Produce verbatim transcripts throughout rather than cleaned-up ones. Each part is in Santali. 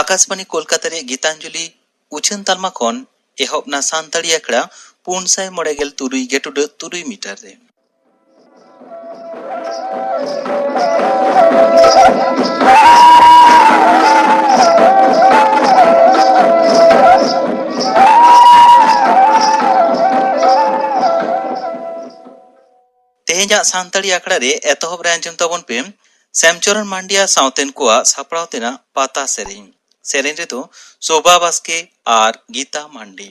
ᱟᱠᱟᱥᱵᱟᱱᱤ ᱠᱳᱞᱠᱟᱛᱟ ᱨᱮ ᱜᱤᱛᱟᱧᱡᱚᱞᱤ ᱩᱪᱷᱟᱹᱱ ᱛᱟᱞᱢᱟ ᱠᱷᱚᱱ ᱮᱦᱚᱵ ᱱᱟ ᱥᱟᱱᱛᱟᱲᱤ ᱟᱠᱷᱲᱟ ᱯᱩᱱ ᱥᱟᱭ ᱢᱚᱬᱮ ᱜᱮᱞ ᱛᱩᱨᱩᱭ ᱜᱮᱴᱩᱰᱟᱹᱜ ᱛᱩᱨᱩᱭ ᱢᱤᱴᱟᱨ ᱨᱮ᱾ ᱛᱮᱦᱮᱧᱟᱜ ᱥᱟᱱᱛᱟᱲᱤ ᱟᱠᱷᱲᱟ ᱨᱮ ᱮᱛᱚᱦᱚᱵ ᱨᱮ ᱟᱸᱡᱚᱢ ᱛᱟᱵᱚᱱ ᱯᱮ ᱥᱮᱢᱪᱚᱨᱚᱱ ᱢᱟᱱᱰᱤᱭᱟ ᱥᱟᱶᱛᱮᱱ ᱠᱚᱣᱟᱜ ᱥᱟᱯᱲᱟᱣ ᱛᱮᱱᱟᱜ ᱯᱟᱛᱟ ᱥᱮᱨᱮᱧ᱾ ᱥᱮᱨᱮᱧ ᱨᱮᱫᱚ ᱥᱳᱵᱷᱟ ᱵᱟᱥᱠᱮ ᱟᱨ ᱜᱤᱛᱟ ᱢᱟᱱᱰᱤ᱾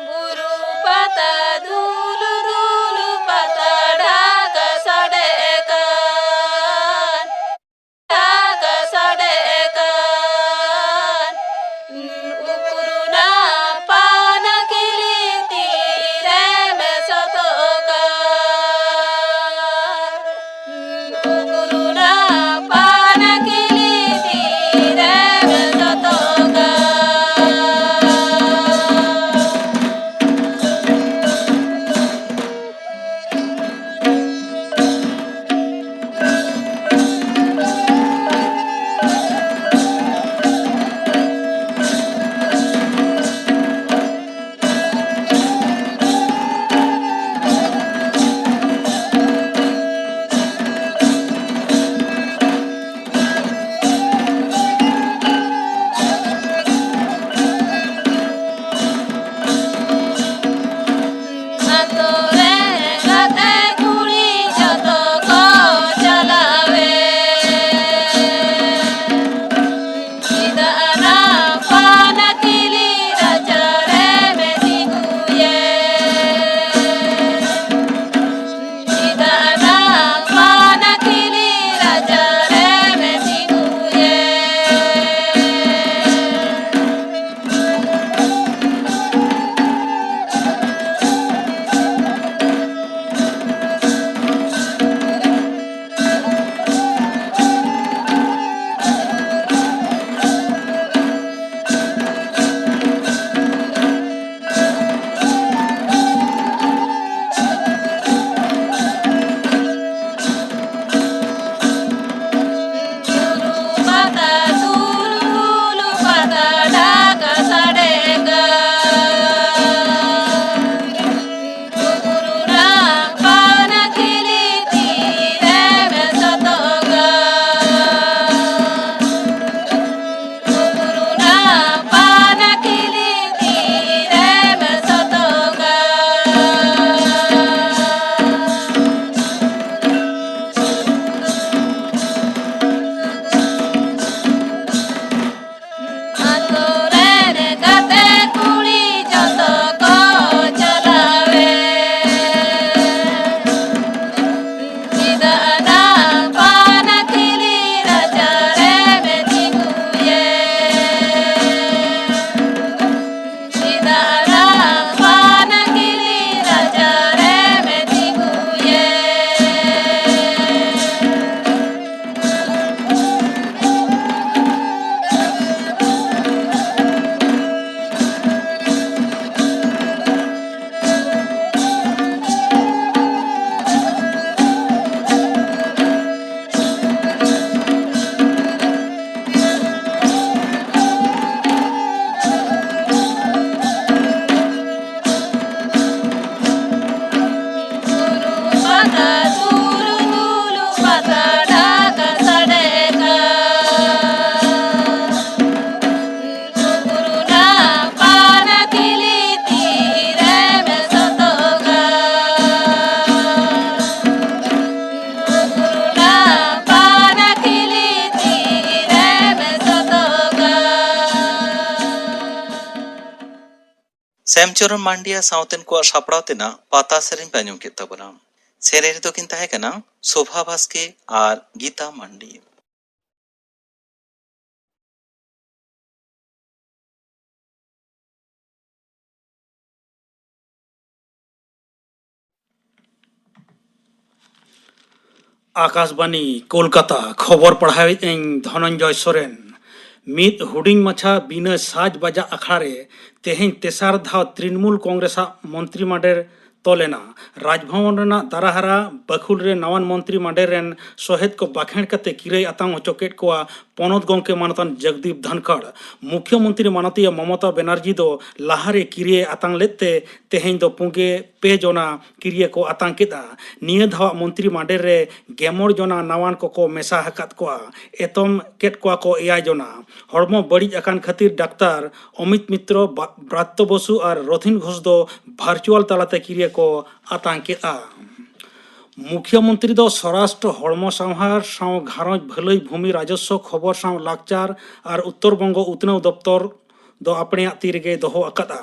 ᱵᱩᱨᱩ ᱯᱟᱛᱟ ᱫᱩᱞᱩ ᱫᱩᱞᱩ ᱯᱟᱛᱟ ᱰᱷᱟᱠᱟ ᱥᱟᱰᱮ ᱠᱟᱱ᱾ ᱰᱷᱟᱠᱟ ᱥᱟᱰᱮ ᱠᱟᱱ᱾ ᱩᱠᱩᱨᱩᱱᱟ ᱯᱟᱱᱟ ᱠᱤᱞᱤ ᱛᱤᱨᱮᱢ ᱥᱚᱛᱚᱜ ᱠᱟᱱ᱾ ᱩᱠᱩᱨᱩᱱᱟ ᱯᱟᱱᱟ ᱠᱤᱞᱤ ᱛᱤᱨᱮᱢ ᱥᱚᱛᱚᱜ ᱠᱟᱱ᱾ ᱛᱩᱞᱩ ᱛᱩᱞᱩ ᱯᱟᱛᱟ ᱰᱷᱟᱠᱟ ᱥᱟᱰᱮ ᱠᱟᱱ᱾ ᱜᱩᱨᱩ ᱱᱟ ᱯᱟᱱᱟ ᱠᱤᱞᱤ ᱛᱤᱨᱮᱢ ᱥᱚᱛᱚᱜᱟ᱾ ᱜᱩᱨᱩ ᱱᱟ ᱯᱟᱱᱟ ᱠᱤᱞᱤ ᱛᱤᱨᱮᱢ ᱥᱚᱛᱚᱜᱟ᱾ ᱥᱮᱢᱪᱚᱨᱚᱱ ᱢᱟᱱᱰᱤᱭᱟ ᱥᱟᱶᱛᱮᱱ ᱠᱚᱣᱟᱜ ᱥᱟᱯᱲᱟᱣ ᱛᱮᱱᱟᱜ ᱯᱟᱛᱟ ᱥᱮᱨᱮᱧ ᱯᱮ ᱟᱸᱡᱚᱢ ᱠᱮᱫ ᱛᱟᱵᱚᱱᱟ᱾ ᱥᱮᱨᱮᱧ ᱨᱮᱫᱚ ᱠᱤᱱ ᱛᱟᱦᱮᱸ ᱠᱟᱱᱟ ᱥᱳᱵᱷᱟ ᱵᱟᱥᱠᱮ ᱟᱨ ᱜᱤᱛᱟ ᱢᱟᱱᱰᱤ᱾ ᱟᱠᱟᱥᱵᱟᱱᱤ ᱠᱳᱞᱠᱟᱛᱟ, ᱠᱷᱚᱵᱚᱨ ᱯᱟᱲᱦᱟᱣᱮᱫ ᱟᱹᱧ ᱫᱷᱚᱱᱚᱱᱡᱚᱭ ᱥᱚᱨᱮᱱ᱾ ᱢᱤᱫ ᱦᱩᱰᱤᱧ ᱢᱟᱪᱷᱟ ᱵᱤᱱᱟᱹ ᱥᱟᱡᱽ ᱵᱟᱡᱟᱜ ᱟᱠᱷᱲᱟ ᱨᱮ ᱛᱮᱦᱮᱧ ᱛᱮᱥᱟᱨ ᱫᱷᱟᱣ ᱛᱨᱤᱱᱢᱩᱞ ᱠᱚᱝᱜᱨᱮᱥᱟᱜ ᱢᱚᱱᱛᱨᱤ ᱢᱟᱰᱮᱨ ᱛᱚᱞ ᱮᱱᱟ᱾ ᱨᱟᱡᱽᱵᱷᱚᱵᱚᱱ ᱨᱮᱱᱟᱜ ᱫᱟᱨᱟᱦᱟᱨᱟ ᱵᱟᱹᱠᱷᱩᱞ ᱨᱮ ᱱᱟᱣᱟᱱ ᱢᱚᱱᱛᱨᱤ ᱢᱟᱰᱮᱨ ᱨᱮᱱ ᱥᱚᱦᱮᱫ ᱠᱚ ᱵᱟᱠᱷᱮᱲ ᱠᱟᱛᱮ ᱠᱤᱨᱟᱹᱭ ᱟᱛᱟᱝ ᱦᱚᱪᱚ ᱠᱮᱫ ᱠᱚᱣᱟ ᱯᱚᱱᱚᱛ ᱜᱚᱢᱠᱮ ᱢᱟᱱᱚᱛᱟᱱ ᱡᱚᱜᱽᱫᱤᱯ ᱫᱷᱟᱱᱠᱷᱟᱲ᱾ ᱢᱩᱠᱷᱭᱚᱢᱚᱱᱛᱨᱤ ᱢᱟᱱᱚᱛᱤᱭᱟᱹ ᱢᱚᱢᱚᱛᱟ ᱵᱮᱱᱟᱨᱡᱤ ᱫᱚ ᱞᱟᱦᱟᱨᱮ ᱠᱤᱨᱤᱭᱟᱹ ᱟᱛᱟᱝ ᱞᱮᱫ ᱛᱮ ᱛᱮᱦᱮᱧ ᱫᱚ ᱯᱩᱸᱜᱮ ᱯᱮ ᱡᱚᱱᱟ ᱠᱤᱨᱤᱭᱟᱹ ᱠᱚ ᱟᱛᱟᱝ ᱠᱮᱫᱼᱟ᱾ ᱱᱤᱭᱟᱹ ᱫᱷᱟᱣᱟᱜ ᱢᱚᱱᱛᱨᱤ ᱢᱟᱰᱮᱨ ᱨᱮ ᱜᱮᱢᱚᱬ ᱡᱚᱱᱟ ᱱᱟᱣᱟᱱ ᱠᱚᱠᱚ ᱢᱮᱥᱟ ᱟᱠᱟᱫ ᱠᱚᱣᱟ᱾ ᱮᱛᱚᱢ ᱠᱮᱫ ᱠᱚᱣᱟ ᱠᱚ ᱮᱭᱟᱭ ᱡᱚᱱᱟ᱾ ᱦᱚᱲᱢᱚ ᱵᱟᱹᱲᱤᱡ ᱟᱠᱟᱱ ᱠᱷᱟᱹᱛᱤᱨ ᱰᱟᱠᱛᱟᱨ ᱚᱢᱤᱛ ᱢᱤᱛᱨᱚ, ᱵᱟ-, ᱵᱨᱟᱛᱛᱚ ᱵᱚᱥᱩ ᱟᱨ ᱨᱚᱛᱷᱤᱱ ᱜᱷᱳᱥ ᱫᱚ ᱵᱷᱟᱨᱪᱩᱣᱟᱞ ᱛᱟᱞᱟᱛᱮ ᱠᱤᱨᱤᱭᱟᱹ ᱠᱚ ᱟᱛᱟᱝ ᱠᱮᱫᱼᱟ᱾ ᱢᱩᱠᱷᱭᱚᱢᱚᱱᱛᱨᱤ ᱫᱚ ᱥᱚᱨᱟᱥᱴᱨᱚ, ᱦᱚᱲᱢᱚ ᱥᱟᱶᱦᱟᱨ ᱥᱟᱶ ᱜᱷᱟᱨᱚᱸᱡᱽ ᱵᱷᱟᱹᱞᱟᱹᱭ, ᱵᱷᱩᱢᱤ ᱨᱟᱡᱚᱥᱣᱚ, ᱠᱷᱚᱵᱚᱨ ᱥᱟᱶ ᱞᱟᱠᱪᱟᱨ ᱟᱨ ᱩᱛᱛᱚᱨ ᱵᱚᱝᱜᱚ ᱩᱛᱱᱟᱹᱣ ᱫᱚᱯᱛᱚᱨ ᱫᱚ ᱟᱯᱱᱮᱭᱟᱜ ᱛᱤ ᱨᱮᱜᱮᱭ ᱫᱚᱦᱚ ᱟᱠᱟᱫᱼᱟ᱾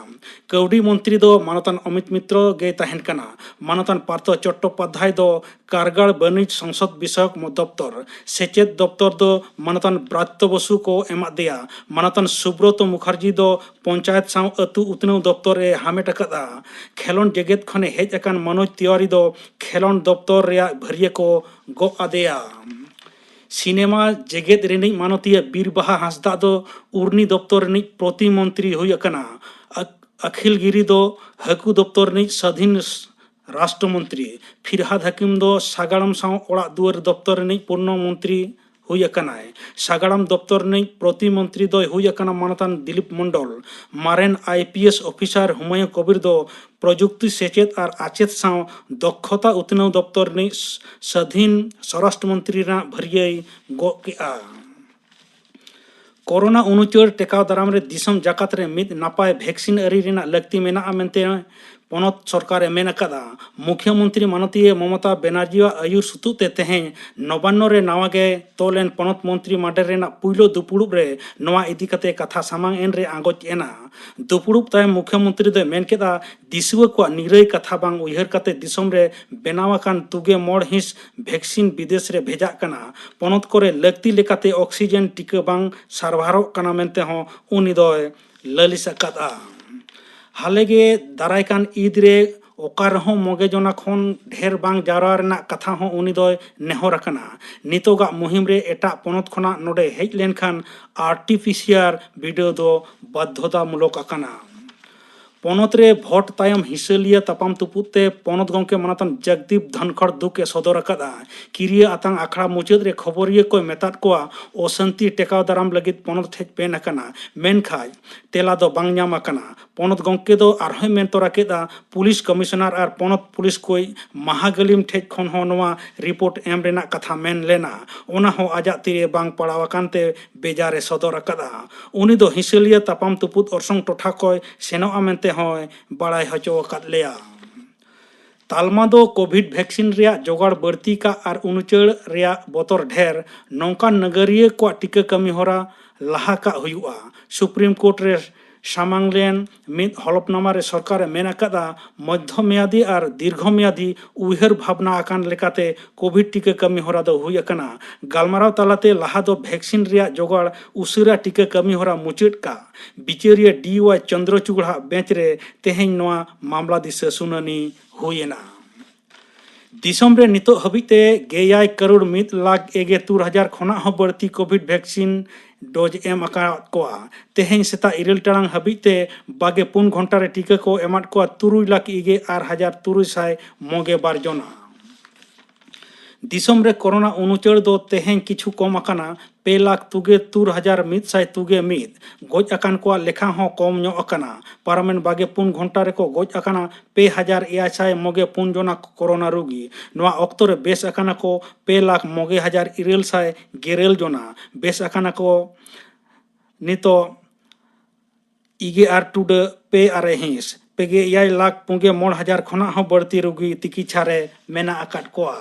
ᱠᱟᱹᱣᱰᱤ ᱢᱚᱱᱛᱨᱤ ᱫᱚ ᱢᱟᱱᱚᱛᱟᱱ ᱚᱢᱤᱛ ᱢᱤᱛᱨᱚ ᱜᱮᱭ ᱛᱟᱦᱮᱱ ᱠᱟᱱᱟ᱾ ᱢᱟᱱᱚᱛᱟᱱ ᱯᱟᱨᱛᱷᱚ ᱪᱚᱴᱴᱳᱯᱟᱫᱽᱫᱷᱟᱭ ᱫᱚ ᱠᱟᱨᱜᱟᱲ ᱵᱟᱹᱱᱤᱡᱽ ᱥᱚᱝᱥᱚᱫ ᱵᱤᱥᱚᱭᱚᱠ ᱢᱚ-, ᱫᱚᱯᱛᱚᱨ, ᱥᱮᱪᱮᱫ ᱫᱚᱯᱛᱚᱨ ᱫᱚ ᱢᱟᱱᱚᱛᱟᱱ ᱵᱨᱟᱛᱛᱚ ᱵᱚᱥᱩ ᱠᱚ ᱮᱢᱟᱫ ᱫᱮᱭᱟ᱾ ᱢᱟᱱᱚᱛᱟᱱ ᱥᱩᱵᱨᱚᱛᱚ ᱢᱩᱠᱷᱟᱨᱡᱤ ᱫᱚ ᱯᱚᱧᱪᱟᱭᱮᱛ ᱥᱟᱶ ᱟᱹᱛᱩ ᱩᱛᱱᱟᱹᱣ ᱫᱚᱯᱛᱚᱨ ᱮ ᱦᱟᱢᱮᱴ ᱟᱠᱟᱫᱼᱟ᱾ ᱠᱷᱮᱞᱚᱸᱰ ᱡᱮᱜᱮᱛ ᱠᱷᱚᱱᱮ ᱦᱮᱡ ᱟᱠᱟᱱ ᱢᱚᱱᱳᱡᱽ ᱛᱤᱣᱟᱨᱤ ᱫᱚ ᱠᱷᱮᱞᱚᱸᱰ ᱫᱚᱯᱛᱚᱨ ᱨᱮᱭᱟᱜ ᱵᱷᱟᱹᱨᱤᱭᱟᱹ ᱠᱚ ᱜᱚᱜ ᱟᱫᱮᱭᱟ᱾ ᱥᱤᱱᱮᱢᱟ ᱡᱮᱜᱮᱛ ᱨᱤᱱᱤᱡ ᱢᱟᱱᱚᱛᱤᱭᱟᱹ ᱵᱤᱨ ᱵᱟᱦᱟ ᱦᱟᱸᱥᱫᱟᱜ ᱫᱚ ᱩᱨᱱᱤ ᱫᱚᱯᱛᱚᱨ ᱨᱤᱱᱤᱡ ᱯᱨᱚᱛᱤᱢᱚᱱᱛᱨᱤ ᱦᱩᱭ ᱟᱠᱟᱱᱟ᱾ ᱟᱠ-, ᱟᱠᱷᱤᱞ ᱜᱤᱨᱤ ᱫᱚ ᱦᱟᱹᱠᱩ ᱫᱚᱯᱛᱚᱨ ᱨᱤᱱᱤᱡ ᱥᱟᱹᱫᱷᱤᱱ ᱨᱟᱥᱴᱨᱚ ᱢᱚᱱᱛᱨᱤ, ᱯᱷᱤᱨᱦᱟᱫ ᱦᱟᱹᱠᱤᱢ ᱫᱚ ᱥᱟᱜᱟᱲᱚᱢ ᱥᱟᱶ ᱚᱲᱟᱜ ᱫᱩᱣᱟᱹᱨ ᱫᱚᱯᱛᱚᱨ ᱨᱤᱱᱤᱡ ᱯᱩᱨᱱᱚ ᱢᱚᱱᱛᱨᱤ ᱦᱩᱭ ᱟᱠᱟᱱᱟᱭ᱾ ᱥᱟᱜᱟᱲᱟᱢ ᱫᱚᱯᱛᱚᱨ ᱨᱤᱱᱤᱡ ᱯᱨᱚᱛᱤᱢᱚᱱᱛᱨᱤ ᱫᱚᱭ ᱦᱩᱭ ᱟᱠᱟᱱᱟ ᱢᱟᱱᱚᱛᱟᱱ ᱫᱤᱞᱤᱯ ᱢᱚᱱᱰᱚᱞ᱾ ᱢᱟᱨᱮᱱ ᱟᱭ ᱯᱤ ᱮᱥ ᱚᱯᱷᱤᱥᱟᱨ ᱦᱩᱢᱟᱭᱩᱸ ᱠᱚᱵᱤᱨ ᱫᱚ ᱯᱨᱚᱡᱩᱠᱛᱤ ᱥᱮᱪᱮᱫ ᱟᱨ ᱟᱪᱮᱛ ᱥᱟᱶ ᱫᱚᱠᱷᱚᱛᱟ ᱩᱛᱱᱟᱹᱣ ᱫᱚᱯᱛᱚᱨ ᱨᱤᱱᱤᱡ ᱥᱟᱹᱫᱷᱤᱱ ᱥᱚᱨᱟᱥᱴᱨᱚ ᱢᱚᱱᱛᱨᱤ ᱨᱮᱱᱟᱜ ᱵᱷᱟᱹᱨᱭᱟᱹᱭ ᱜᱚᱜ ᱠᱮᱫᱼᱟ᱾ ᱠᱳᱨᱳᱱᱟ ᱩᱱᱩᱪᱟᱹᱲ ᱴᱮᱠᱟᱣ ᱫᱟᱨᱟᱢ ᱨᱮ ᱫᱤᱥᱚᱢ ᱡᱟᱠᱟᱛ ᱨᱮ ᱢᱤᱫ ᱱᱟᱯᱟᱭ ᱵᱷᱮᱠᱥᱤᱱ ᱟᱹᱨᱤ ᱨᱮᱱᱟᱜ ᱞᱟᱹᱠᱛᱤ ᱢᱮᱱᱟᱜᱼᱟ ᱢᱮᱱᱛᱮ ᱯᱚᱱᱚᱛ ᱥᱚᱨᱠᱟᱨ ᱮ ᱢᱮᱱ ᱟᱠᱟᱫᱼᱟ᱾ ᱢᱩᱠᱷᱭᱚᱢᱚᱱᱛᱨᱤ ᱢᱟᱱᱚᱛᱤᱭᱟᱹ ᱢᱚᱢᱚᱛᱟ ᱵᱮᱱᱟᱨᱡᱤᱭᱟᱜ ᱟᱹᱭᱩᱨ ᱥᱩᱛᱩᱜ ᱛᱮ ᱛᱮᱦᱮᱧ ᱱᱚᱵᱟᱱᱱᱚ ᱨᱮ ᱱᱟᱣᱟ ᱜᱮ ᱛᱚᱞ ᱮᱱ ᱯᱚᱱᱚᱛ ᱢᱚᱱᱛᱨᱤ ᱢᱟᱰᱮᱨ ᱨᱮᱱᱟᱜ ᱯᱩᱭᱞᱩ ᱫᱩᱯᱩᱲᱩᱵ ᱨᱮ ᱱᱚᱣᱟ ᱤᱫᱤ ᱠᱟᱛᱮ ᱠᱟᱛᱷᱟ ᱥᱟᱢᱟᱝ ᱮᱱ ᱨᱮ ᱟᱸᱜᱚᱪ ᱮᱱᱟ᱾ ᱫᱩᱯᱩᱲᱩᱵ ᱛᱟᱭᱚᱢ ᱢᱩᱠᱷᱭᱚᱢᱚᱱᱛᱨᱤ ᱫᱚᱭ ᱢᱮᱱ ᱠᱮᱫᱼᱟ, ᱫᱤᱥᱩᱣᱟᱹ ᱠᱚᱣᱟᱜ ᱱᱤᱨᱟᱹᱭ ᱠᱟᱛᱷᱟ ᱵᱟᱝ ᱩᱭᱦᱟᱹᱨ ᱠᱟᱛᱮ ᱫᱤᱥᱚᱢ ᱨᱮ ᱵᱮᱱᱟᱣ ᱟᱠᱟᱱ ᱛᱩᱜᱮ ᱢᱚᱬ ᱦᱤᱸᱥ ᱵᱷᱮᱠᱥᱤᱱ ᱵᱤᱫᱮᱥ ᱨᱮ ᱵᱷᱮᱡᱟᱜ ᱠᱟᱱᱟ᱾ ᱯᱚᱱᱚᱛ ᱠᱚᱨᱮ ᱞᱟᱹᱠᱛᱤ ᱞᱮᱠᱟᱛᱮ ᱚᱠᱥᱤᱡᱮᱱ ᱴᱤᱠᱟᱹ ᱵᱟᱝ ᱥᱟᱨᱵᱷᱟᱨᱚᱜ ᱠᱟᱱᱟ ᱢᱮᱱᱛᱮ ᱦᱚᱸ ᱩᱱᱤ ᱫᱚᱭ ᱞᱟᱹᱞᱤᱥ ᱟᱠᱟᱫᱼᱟ᱾ ᱦᱟᱞᱮ ᱜᱮ ᱫᱟᱨᱟᱭ ᱠᱟᱱ ᱤᱫ ᱨᱮ ᱚᱠᱟ ᱨᱮᱦᱚᱸ ᱢᱚᱜᱮ ᱡᱚᱱᱟ ᱠᱷᱚᱱ ᱰᱷᱮᱨ ᱵᱟᱝ ᱡᱟᱣᱨᱟ ᱨᱮᱱᱟᱜ ᱠᱟᱛᱷᱟ ᱦᱚᱸ ᱩᱱᱤ ᱫᱚᱭ ᱱᱮᱦᱚᱨ ᱟᱠᱟᱱᱟ᱾ ᱱᱤᱛᱚᱜᱟᱜ ᱢᱩᱦᱤᱢ ᱨᱮ ᱮᱴᱟᱜ ᱯᱚᱱᱚᱛ ᱠᱷᱚᱱᱟᱜ ᱱᱚᱰᱮ ᱦᱮᱡ ᱞᱮᱱᱠᱷᱟᱱ ᱟᱨ ᱴᱤ ᱯᱤ ᱥᱤ ᱟᱨ ᱵᱤᱰᱟᱹᱣ ᱫᱚ ᱵᱟᱫᱽᱫᱷᱚᱛᱟᱢᱩᱞᱚᱠ ᱟᱠᱟᱱᱟ᱾ ᱯᱚᱱᱚᱛ ᱨᱮ ᱵᱷᱳᱴ ᱛᱟᱭᱚᱢ ᱦᱤᱥᱟᱹᱞᱤᱭᱟᱹ ᱛᱟᱯᱟᱢ ᱛᱩᱯᱩᱫ ᱛᱮ ᱯᱚᱱᱚᱛ ᱜᱚᱢᱠᱮ ᱢᱟᱱᱚᱛᱟᱱ ᱡᱚᱜᱽᱫᱤᱯ ᱫᱷᱚᱱᱠᱷᱚᱲ ᱫᱩᱠ ᱮ ᱥᱚᱫᱚᱨ ᱟᱠᱟᱫᱼᱟ᱾ ᱠᱤᱨᱤᱭᱟᱹ ᱟᱛᱟᱝ ᱟᱠᱷᱲᱟ ᱢᱩᱪᱟᱹᱫ ᱨᱮ ᱠᱷᱚᱵᱚᱨᱤᱭᱟᱹ ᱠᱚᱭ ᱢᱮᱛᱟᱫ ᱠᱚᱣᱟ, ᱚᱥᱟᱱᱛᱤ ᱴᱮᱠᱟᱣ ᱫᱟᱨᱟᱢ ᱞᱟᱹᱜᱤᱫ ᱯᱚᱱᱚᱛ ᱴᱷᱮᱡ ᱢᱮᱱ ᱟᱠᱟᱱᱟ, ᱢᱮᱱᱠᱷᱟᱡ ᱛᱮᱞᱟ ᱫᱚ ᱵᱟᱝ ᱧᱟᱢ ᱟᱠᱟᱱᱟ᱾ ᱯᱚᱱᱚᱛ ᱜᱚᱢᱠᱮ ᱫᱚ ᱟᱨᱦᱚᱸᱭ ᱢᱮᱱ ᱛᱚᱨᱟ ᱠᱮᱫᱼᱟ, ᱯᱩᱞᱤᱥ ᱠᱚᱢᱤᱥᱚᱱᱟᱨ ᱟᱨ ᱯᱚᱱᱚᱛ ᱯᱩᱞᱤᱥ ᱠᱚᱭ ᱢᱟᱦᱟᱜᱟᱹᱞᱤᱢ ᱴᱷᱮᱡ ᱠᱷᱚᱱ ᱦᱚᱸ ᱱᱚᱣᱟ ᱨᱤᱯᱳᱨᱴ ᱮᱢ ᱨᱮᱱᱟᱜ ᱠᱟᱛᱷᱟ ᱢᱮᱱ ᱞᱮᱱᱟ, ᱚᱱᱟ ᱦᱚᱸ ᱟᱡᱟᱜ ᱛᱤᱨᱮ ᱵᱟᱝ ᱯᱟᱲᱟᱣ ᱟᱠᱟᱱ ᱛᱮ ᱵᱮᱡᱟᱨ ᱮ ᱥᱚᱫᱚᱨ ᱟᱠᱟᱫᱼᱟ᱾ ᱩᱱᱤ ᱫᱚ ᱦᱤᱥᱟᱹᱞᱤᱭᱟᱹ ᱛᱟᱯᱟᱢ ᱛᱩᱯᱩᱫ ᱚᱨᱥᱚᱝ ᱴᱚᱴᱷᱟ ᱠᱚᱭ ᱥᱮᱱᱚᱜᱼᱟ ᱢᱮᱱᱛᱮ ᱦᱚᱸᱭ ᱵᱟᱲᱟᱭ ᱦᱚᱪᱚ ᱟᱠᱟᱫ ᱞᱮᱭᱟ᱾ ᱛᱟᱞᱢᱟ ᱫᱚ ᱠᱳᱵᱷᱤᱰ ᱵᱷᱮᱠᱥᱤᱱ ᱨᱮᱭᱟᱜ ᱡᱚᱜᱟᱲ ᱵᱟᱹᱲᱛᱤ ᱠᱟᱜ ᱟᱨ ᱩᱱᱩᱪᱟᱹᱲ ᱨᱮᱭᱟᱜ ᱵᱚᱛᱚᱨ ᱰᱷᱮᱨ ᱱᱚᱝᱠᱟᱱ ᱱᱟᱜᱟᱨᱤᱭᱟᱹ ᱠᱚᱣᱟᱜ ᱴᱤᱠᱟᱹ ᱠᱟᱹᱢᱤ ᱦᱚᱨᱟ ᱞᱟᱦᱟ ᱠᱟᱜ ᱦᱩᱭᱩᱜᱼᱟ᱾ ᱥᱩᱯᱨᱤᱢ ᱠᱳᱨᱴ ᱨᱮ ᱥᱟᱢᱟᱝ ᱞᱮᱱ ᱢᱤᱫ ᱦᱚᱞᱚᱯᱱᱟᱢᱟ ᱨᱮ ᱥᱚᱨᱠᱟᱨ ᱮ ᱢᱮᱱ ᱟᱠᱟᱫᱼᱟ, ᱢᱚᱫᱽᱫᱷᱚ ᱢᱮᱭᱟᱫᱤ ᱟᱨ ᱫᱤᱨᱜᱷᱚ ᱢᱮᱭᱟᱫᱤ ᱩᱭᱦᱟᱹᱨ ᱵᱷᱟᱵᱽᱱᱟ ᱟᱠᱟᱱ ᱞᱮᱠᱟᱛᱮ ᱠᱳᱵᱷᱤᱰ ᱴᱤᱠᱟᱹ ᱠᱟᱹᱢᱤ ᱦᱚᱨᱟ ᱫᱚ ᱦᱩᱭ ᱟᱠᱟᱱᱟ᱾ ᱜᱟᱞᱢᱟᱨᱟᱣ ᱛᱟᱞᱟᱛᱮ ᱞᱟᱦᱟ ᱫᱚ ᱵᱷᱮᱠᱥᱤᱱ ᱨᱮᱭᱟᱜ ᱡᱚᱜᱟᱲ ᱩᱥᱟᱹᱨᱟ ᱴᱤᱠᱟᱹ ᱠᱟᱹᱢᱤ ᱦᱚᱨᱟ ᱢᱩᱪᱟᱹᱫ ᱠᱟᱜ᱾ ᱵᱤᱪᱟᱹᱨᱤᱭᱟᱹ ᱰᱤ ᱣᱟᱭ ᱪᱚᱱᱫᱨᱚᱪᱩᱲ ᱟᱜ ᱵᱮᱧᱪ ᱨᱮ ᱛᱮᱦᱮᱧ ᱱᱚᱣᱟ ᱢᱟᱢᱞᱟ ᱫᱤᱥᱟᱹ ᱥᱩᱱᱟᱹᱱᱤ ᱦᱩᱭ ᱮᱱᱟ᱾ ᱫᱤᱥᱚᱢ ᱨᱮ ᱱᱤᱛᱚᱜ ᱦᱟᱹᱵᱤᱡ ᱛᱮ ᱜᱮᱭᱟᱭ ᱠᱟᱨᱳᱲ ᱢᱤᱫ ᱞᱟᱠᱷ ᱮᱜᱮ ᱛᱩᱨ ᱦᱟᱡᱟᱨ ᱠᱷᱚᱱᱟᱜ ᱦᱚᱸ ᱵᱟᱹᱲᱛᱤ ᱠᱳᱵᱷᱤᱰ ᱵᱷᱮᱠᱥᱤᱱ ᱰᱳᱡᱽ ᱮᱢ ᱟᱠᱟᱫ ᱠᱚᱣᱟ᱾ ᱛᱮᱦᱮᱧ ᱥᱮᱛᱟᱜ ᱤᱨᱟᱹᱞ ᱴᱟᱲᱟᱝ ᱦᱟᱹᱵᱤᱡ ᱛᱮ ᱵᱟᱜᱮ ᱯᱩᱱ ᱜᱷᱚᱱᱴᱟ ᱨᱮ ᱴᱤᱠᱟᱹ ᱠᱚ ᱮᱢᱟᱫ ᱠᱚᱣᱟ ᱛᱩᱨᱩᱭ ᱞᱟᱠᱷ ᱤᱜᱮ ᱟᱨ ᱦᱟᱡᱟᱨ ᱛᱩᱨᱩᱭ ᱥᱟᱭ ᱢᱚᱜᱮ ᱵᱟᱨ ᱡᱚᱱᱟ᱾ ᱫᱤᱥᱚᱢ ᱨᱮ ᱠᱳᱨᱳᱱᱟ ᱩᱱᱩᱪᱟᱹᱲ ᱫᱚ ᱛᱮᱦᱮᱧ ᱠᱤᱪᱷᱩ ᱠᱚᱢ ᱟᱠᱟᱱᱟ, ᱯᱮ ᱞᱟᱠᱷ ᱛᱩᱜᱮ ᱛᱩᱨ ᱦᱟᱡᱟᱨ ᱢᱤᱫ ᱥᱟᱭ ᱛᱩᱜᱮ ᱢᱤᱫ᱾ ᱜᱚᱡ ᱟᱠᱟᱱ ᱠᱚᱣᱟᱜ ᱞᱮᱠᱷᱟ ᱦᱚᱸ ᱠᱚᱢ ᱧᱚᱜ ᱟᱠᱟᱱᱟ᱾ ᱯᱟᱨᱚᱢᱮᱱ ᱵᱟᱜᱮ ᱯᱩᱱ ᱜᱷᱚᱱᱴᱟ ᱨᱮᱠᱚ ᱜᱚᱡ ᱟᱠᱟᱱᱟ ᱯᱮ ᱦᱟᱡᱟᱨ ᱮᱭᱟᱭ ᱥᱟᱭ ᱢᱚᱜᱮ ᱯᱩᱱ ᱡᱚᱱᱟ ᱠᱳᱨᱳᱱᱟ ᱨᱩᱜᱤ᱾ ᱱᱚᱣᱟ ᱚᱠᱛᱚ ᱨᱮ ᱵᱮᱥ ᱟᱠᱟᱱᱟ ᱠᱚ ᱯᱮ ᱞᱟᱠᱷ ᱢᱚᱜᱮ ᱦᱟᱡᱟᱨ ᱤᱨᱟᱹᱞ ᱥᱟᱭ ᱜᱮᱨᱮᱞ ᱡᱚᱱᱟ᱾ ᱵᱮᱥ ᱟᱠᱟᱱᱟ ᱠᱚ ᱱᱤᱛᱚᱜ ᱤᱜᱮ ᱟᱨ ᱴᱩᱰᱟᱹᱜ ᱯᱮ ᱟᱨᱮ ᱦᱤᱸᱥ, ᱯᱮᱜᱮ ᱮᱭᱟᱭ ᱞᱟᱠᱷ ᱯᱩᱜᱮ ᱢᱚᱬ ᱦᱟᱡᱟᱨ ᱠᱷᱚᱱᱟᱜ ᱦᱚᱸ ᱵᱟᱹᱲᱛᱤ ᱨᱩᱜᱤ ᱛᱤᱠᱤᱪᱷᱟ ᱨᱮ ᱢᱮᱱᱟᱜ ᱟᱠᱟᱫ ᱠᱚᱣᱟ᱾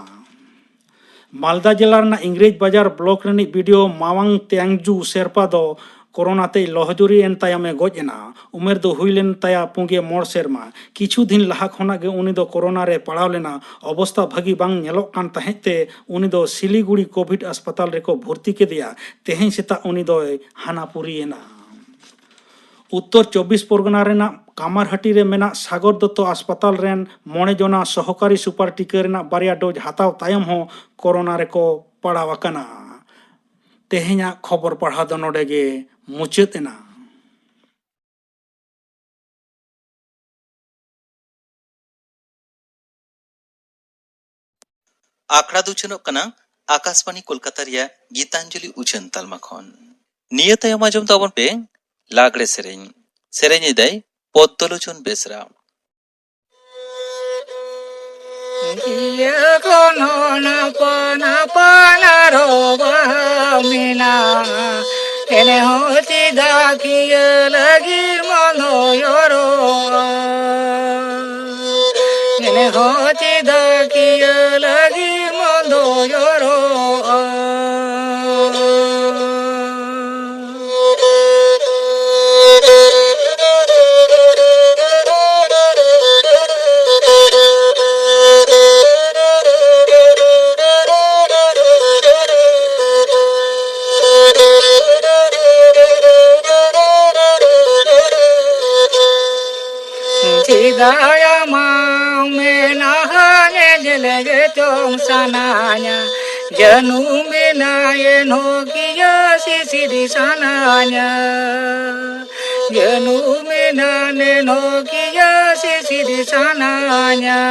ᱢᱟᱞᱫᱟ ᱡᱮᱞᱟ ᱨᱮᱱᱟᱜ ᱤᱝᱨᱮᱡᱽ ᱵᱟᱡᱟᱨ ᱵᱞᱚᱠ ᱨᱤᱱᱤᱡ ᱵᱤ ᱰᱤ ᱳ ᱢᱟᱣᱟᱝ ᱛᱮᱝᱡᱩ ᱥᱮᱨᱯᱟ ᱫᱚ ᱠᱳᱨᱳᱱᱟ ᱛᱮᱭ ᱞᱚᱦᱚᱡᱩᱨᱤ ᱮᱱ ᱛᱟᱭᱚᱢᱮ ᱜᱚᱡ ᱮᱱᱟ᱾ ᱩᱢᱮᱨ ᱫᱚ ᱦᱩᱭ ᱞᱮᱱ ᱛᱟᱭᱟ ᱯᱩᱜᱮ ᱢᱚᱬ ᱥᱮᱨᱢᱟ᱾ ᱠᱤᱪᱷᱩ ᱫᱤᱱ ᱞᱟᱦᱟ ᱠᱷᱚᱱᱟᱜ ᱜᱮ ᱩᱱᱤ ᱫᱚ ᱠᱳᱨᱳᱱᱟ ᱨᱮ ᱯᱟᱲᱟᱣ ᱞᱮᱱᱟ᱾ ᱚᱵᱚᱥᱛᱟ ᱵᱷᱟᱹᱜᱤ ᱵᱟᱝ ᱧᱮᱞᱚᱜ ᱠᱟᱱ ᱛᱟᱦᱮᱸᱫ ᱛᱮ ᱩᱱᱤ ᱫᱚ ᱥᱤᱞᱤᱜᱩᱲᱤ ᱠᱳᱵᱷᱤᱰ ᱦᱟᱥᱯᱟᱛᱟᱞ ᱨᱮᱠᱚ ᱵᱷᱚᱨᱛᱤ ᱠᱮᱫᱮᱭᱟ᱾ ᱛᱮᱦᱮᱧ ᱥᱮᱛᱟᱜ ᱩᱱᱤ ᱫᱚᱭ ᱦᱟᱱᱟᱯᱩᱨᱤᱭᱮᱱᱟ᱾ ᱩᱛᱛᱚᱨ ᱪᱚᱵᱵᱤᱥ ᱯᱚᱨᱜᱚᱱᱟ ᱨᱮᱱᱟᱜ ᱠᱟᱢᱟᱨᱦᱟᱴᱤ ᱨᱮ ᱢᱮᱱᱟᱜ ᱥᱟᱜᱚᱨ ᱫᱚᱛᱛᱚ ᱦᱟᱥᱯᱟᱛᱟᱞ ᱨᱮᱱ ᱢᱚᱬᱮ ᱡᱚᱱᱟ ᱥᱚᱦᱚᱠᱟᱨᱤ ᱥᱩᱯᱟᱨ ᱴᱤᱠᱟᱹ ᱨᱮᱱᱟᱜ ᱵᱟᱨᱭᱟ ᱰᱳᱡᱽ ᱦᱟᱛᱟᱣ ᱛᱟᱭᱚᱢ ᱦᱚᱸ ᱠᱳᱨᱳᱱᱟ ᱨᱮᱠᱚ ᱯᱟᱲᱟᱣ ᱟᱠᱟᱱᱟ᱾ ᱛᱮᱦᱮᱧᱟᱜ ᱠᱷᱚᱵᱚᱨ ᱯᱟᱲᱦᱟᱣ ᱫᱚ ᱱᱚᱰᱮ ᱜᱮ ᱢᱩᱪᱟᱹᱫ ᱮᱱᱟ᱾ ᱟᱠᱷᱲᱟ ᱫᱚ ᱩᱪᱷᱟᱹᱱᱚᱜ ᱠᱟᱱᱟ ᱟᱠᱟᱥᱵᱟᱬᱤ ᱠᱳᱞᱠᱟᱛᱟ ᱨᱮᱭᱟᱜ ᱜᱤᱛᱟᱧᱡᱚᱞᱤ ᱩᱪᱷᱟᱹᱱ ᱛᱟᱞᱢᱟ ᱠᱷᱚᱱ᱾ ᱱᱤᱭᱟᱹ ᱛᱟᱭᱚᱢ ᱟᱸᱡᱚᱢ ᱛᱟᱵᱚᱱ ᱯᱮ ᱞᱟᱜᱽᱲᱮ ᱥᱮᱨᱮᱧ᱾ ᱥᱮᱨᱮᱧ ᱮᱫᱟᱭ ᱯᱚᱫᱽᱫᱚᱞᱳᱪᱚᱱ ᱵᱮᱥᱨᱟ᱾ ᱡᱤᱭᱟᱹ ᱠᱷᱚᱱ ᱦᱚᱸ ᱟᱯᱟᱱ ᱟᱯᱟᱱ ᱟᱨᱚ ᱵᱟᱦᱟ ᱢᱮᱱᱟᱜᱼᱟ᱾ ᱮᱱᱮ ᱦᱚᱸ ᱪᱮᱫᱟᱜ ᱠᱤᱭᱟᱹ ᱞᱟᱹᱜᱤᱫ ᱢᱚᱱᱫᱚ ᱭᱚᱨᱚᱜᱼᱟ? ᱮᱱᱮ ᱦᱚᱸ ᱪᱮᱫᱟᱜ ᱠᱤᱭᱟᱹ ᱞᱟᱹᱜᱤᱫ ᱢᱚᱱᱫᱚ ᱭᱚᱨᱚᱜᱼᱟ? ᱪᱮᱫᱟᱜ ᱟᱢᱟᱜ ᱢᱮᱫᱦᱟ ᱧᱮᱧᱮᱞ ᱜᱮ ᱪᱚᱝ ᱥᱟᱱᱟᱧᱟ? ᱡᱟᱹᱱᱩᱢ ᱢᱮᱱᱟᱭ ᱮᱱᱦᱚᱸ ᱠᱤᱭᱟᱹ ᱥᱤᱥᱤᱨ ᱥᱟᱱᱟᱧᱟ᱾ ᱡᱟᱹᱱᱩᱢ ᱢᱮᱱᱟᱭ ᱮᱱᱦᱚᱸ ᱠᱤᱭᱟᱹ ᱥᱤᱥᱤᱨ ᱥᱟᱱᱟᱧᱟ᱾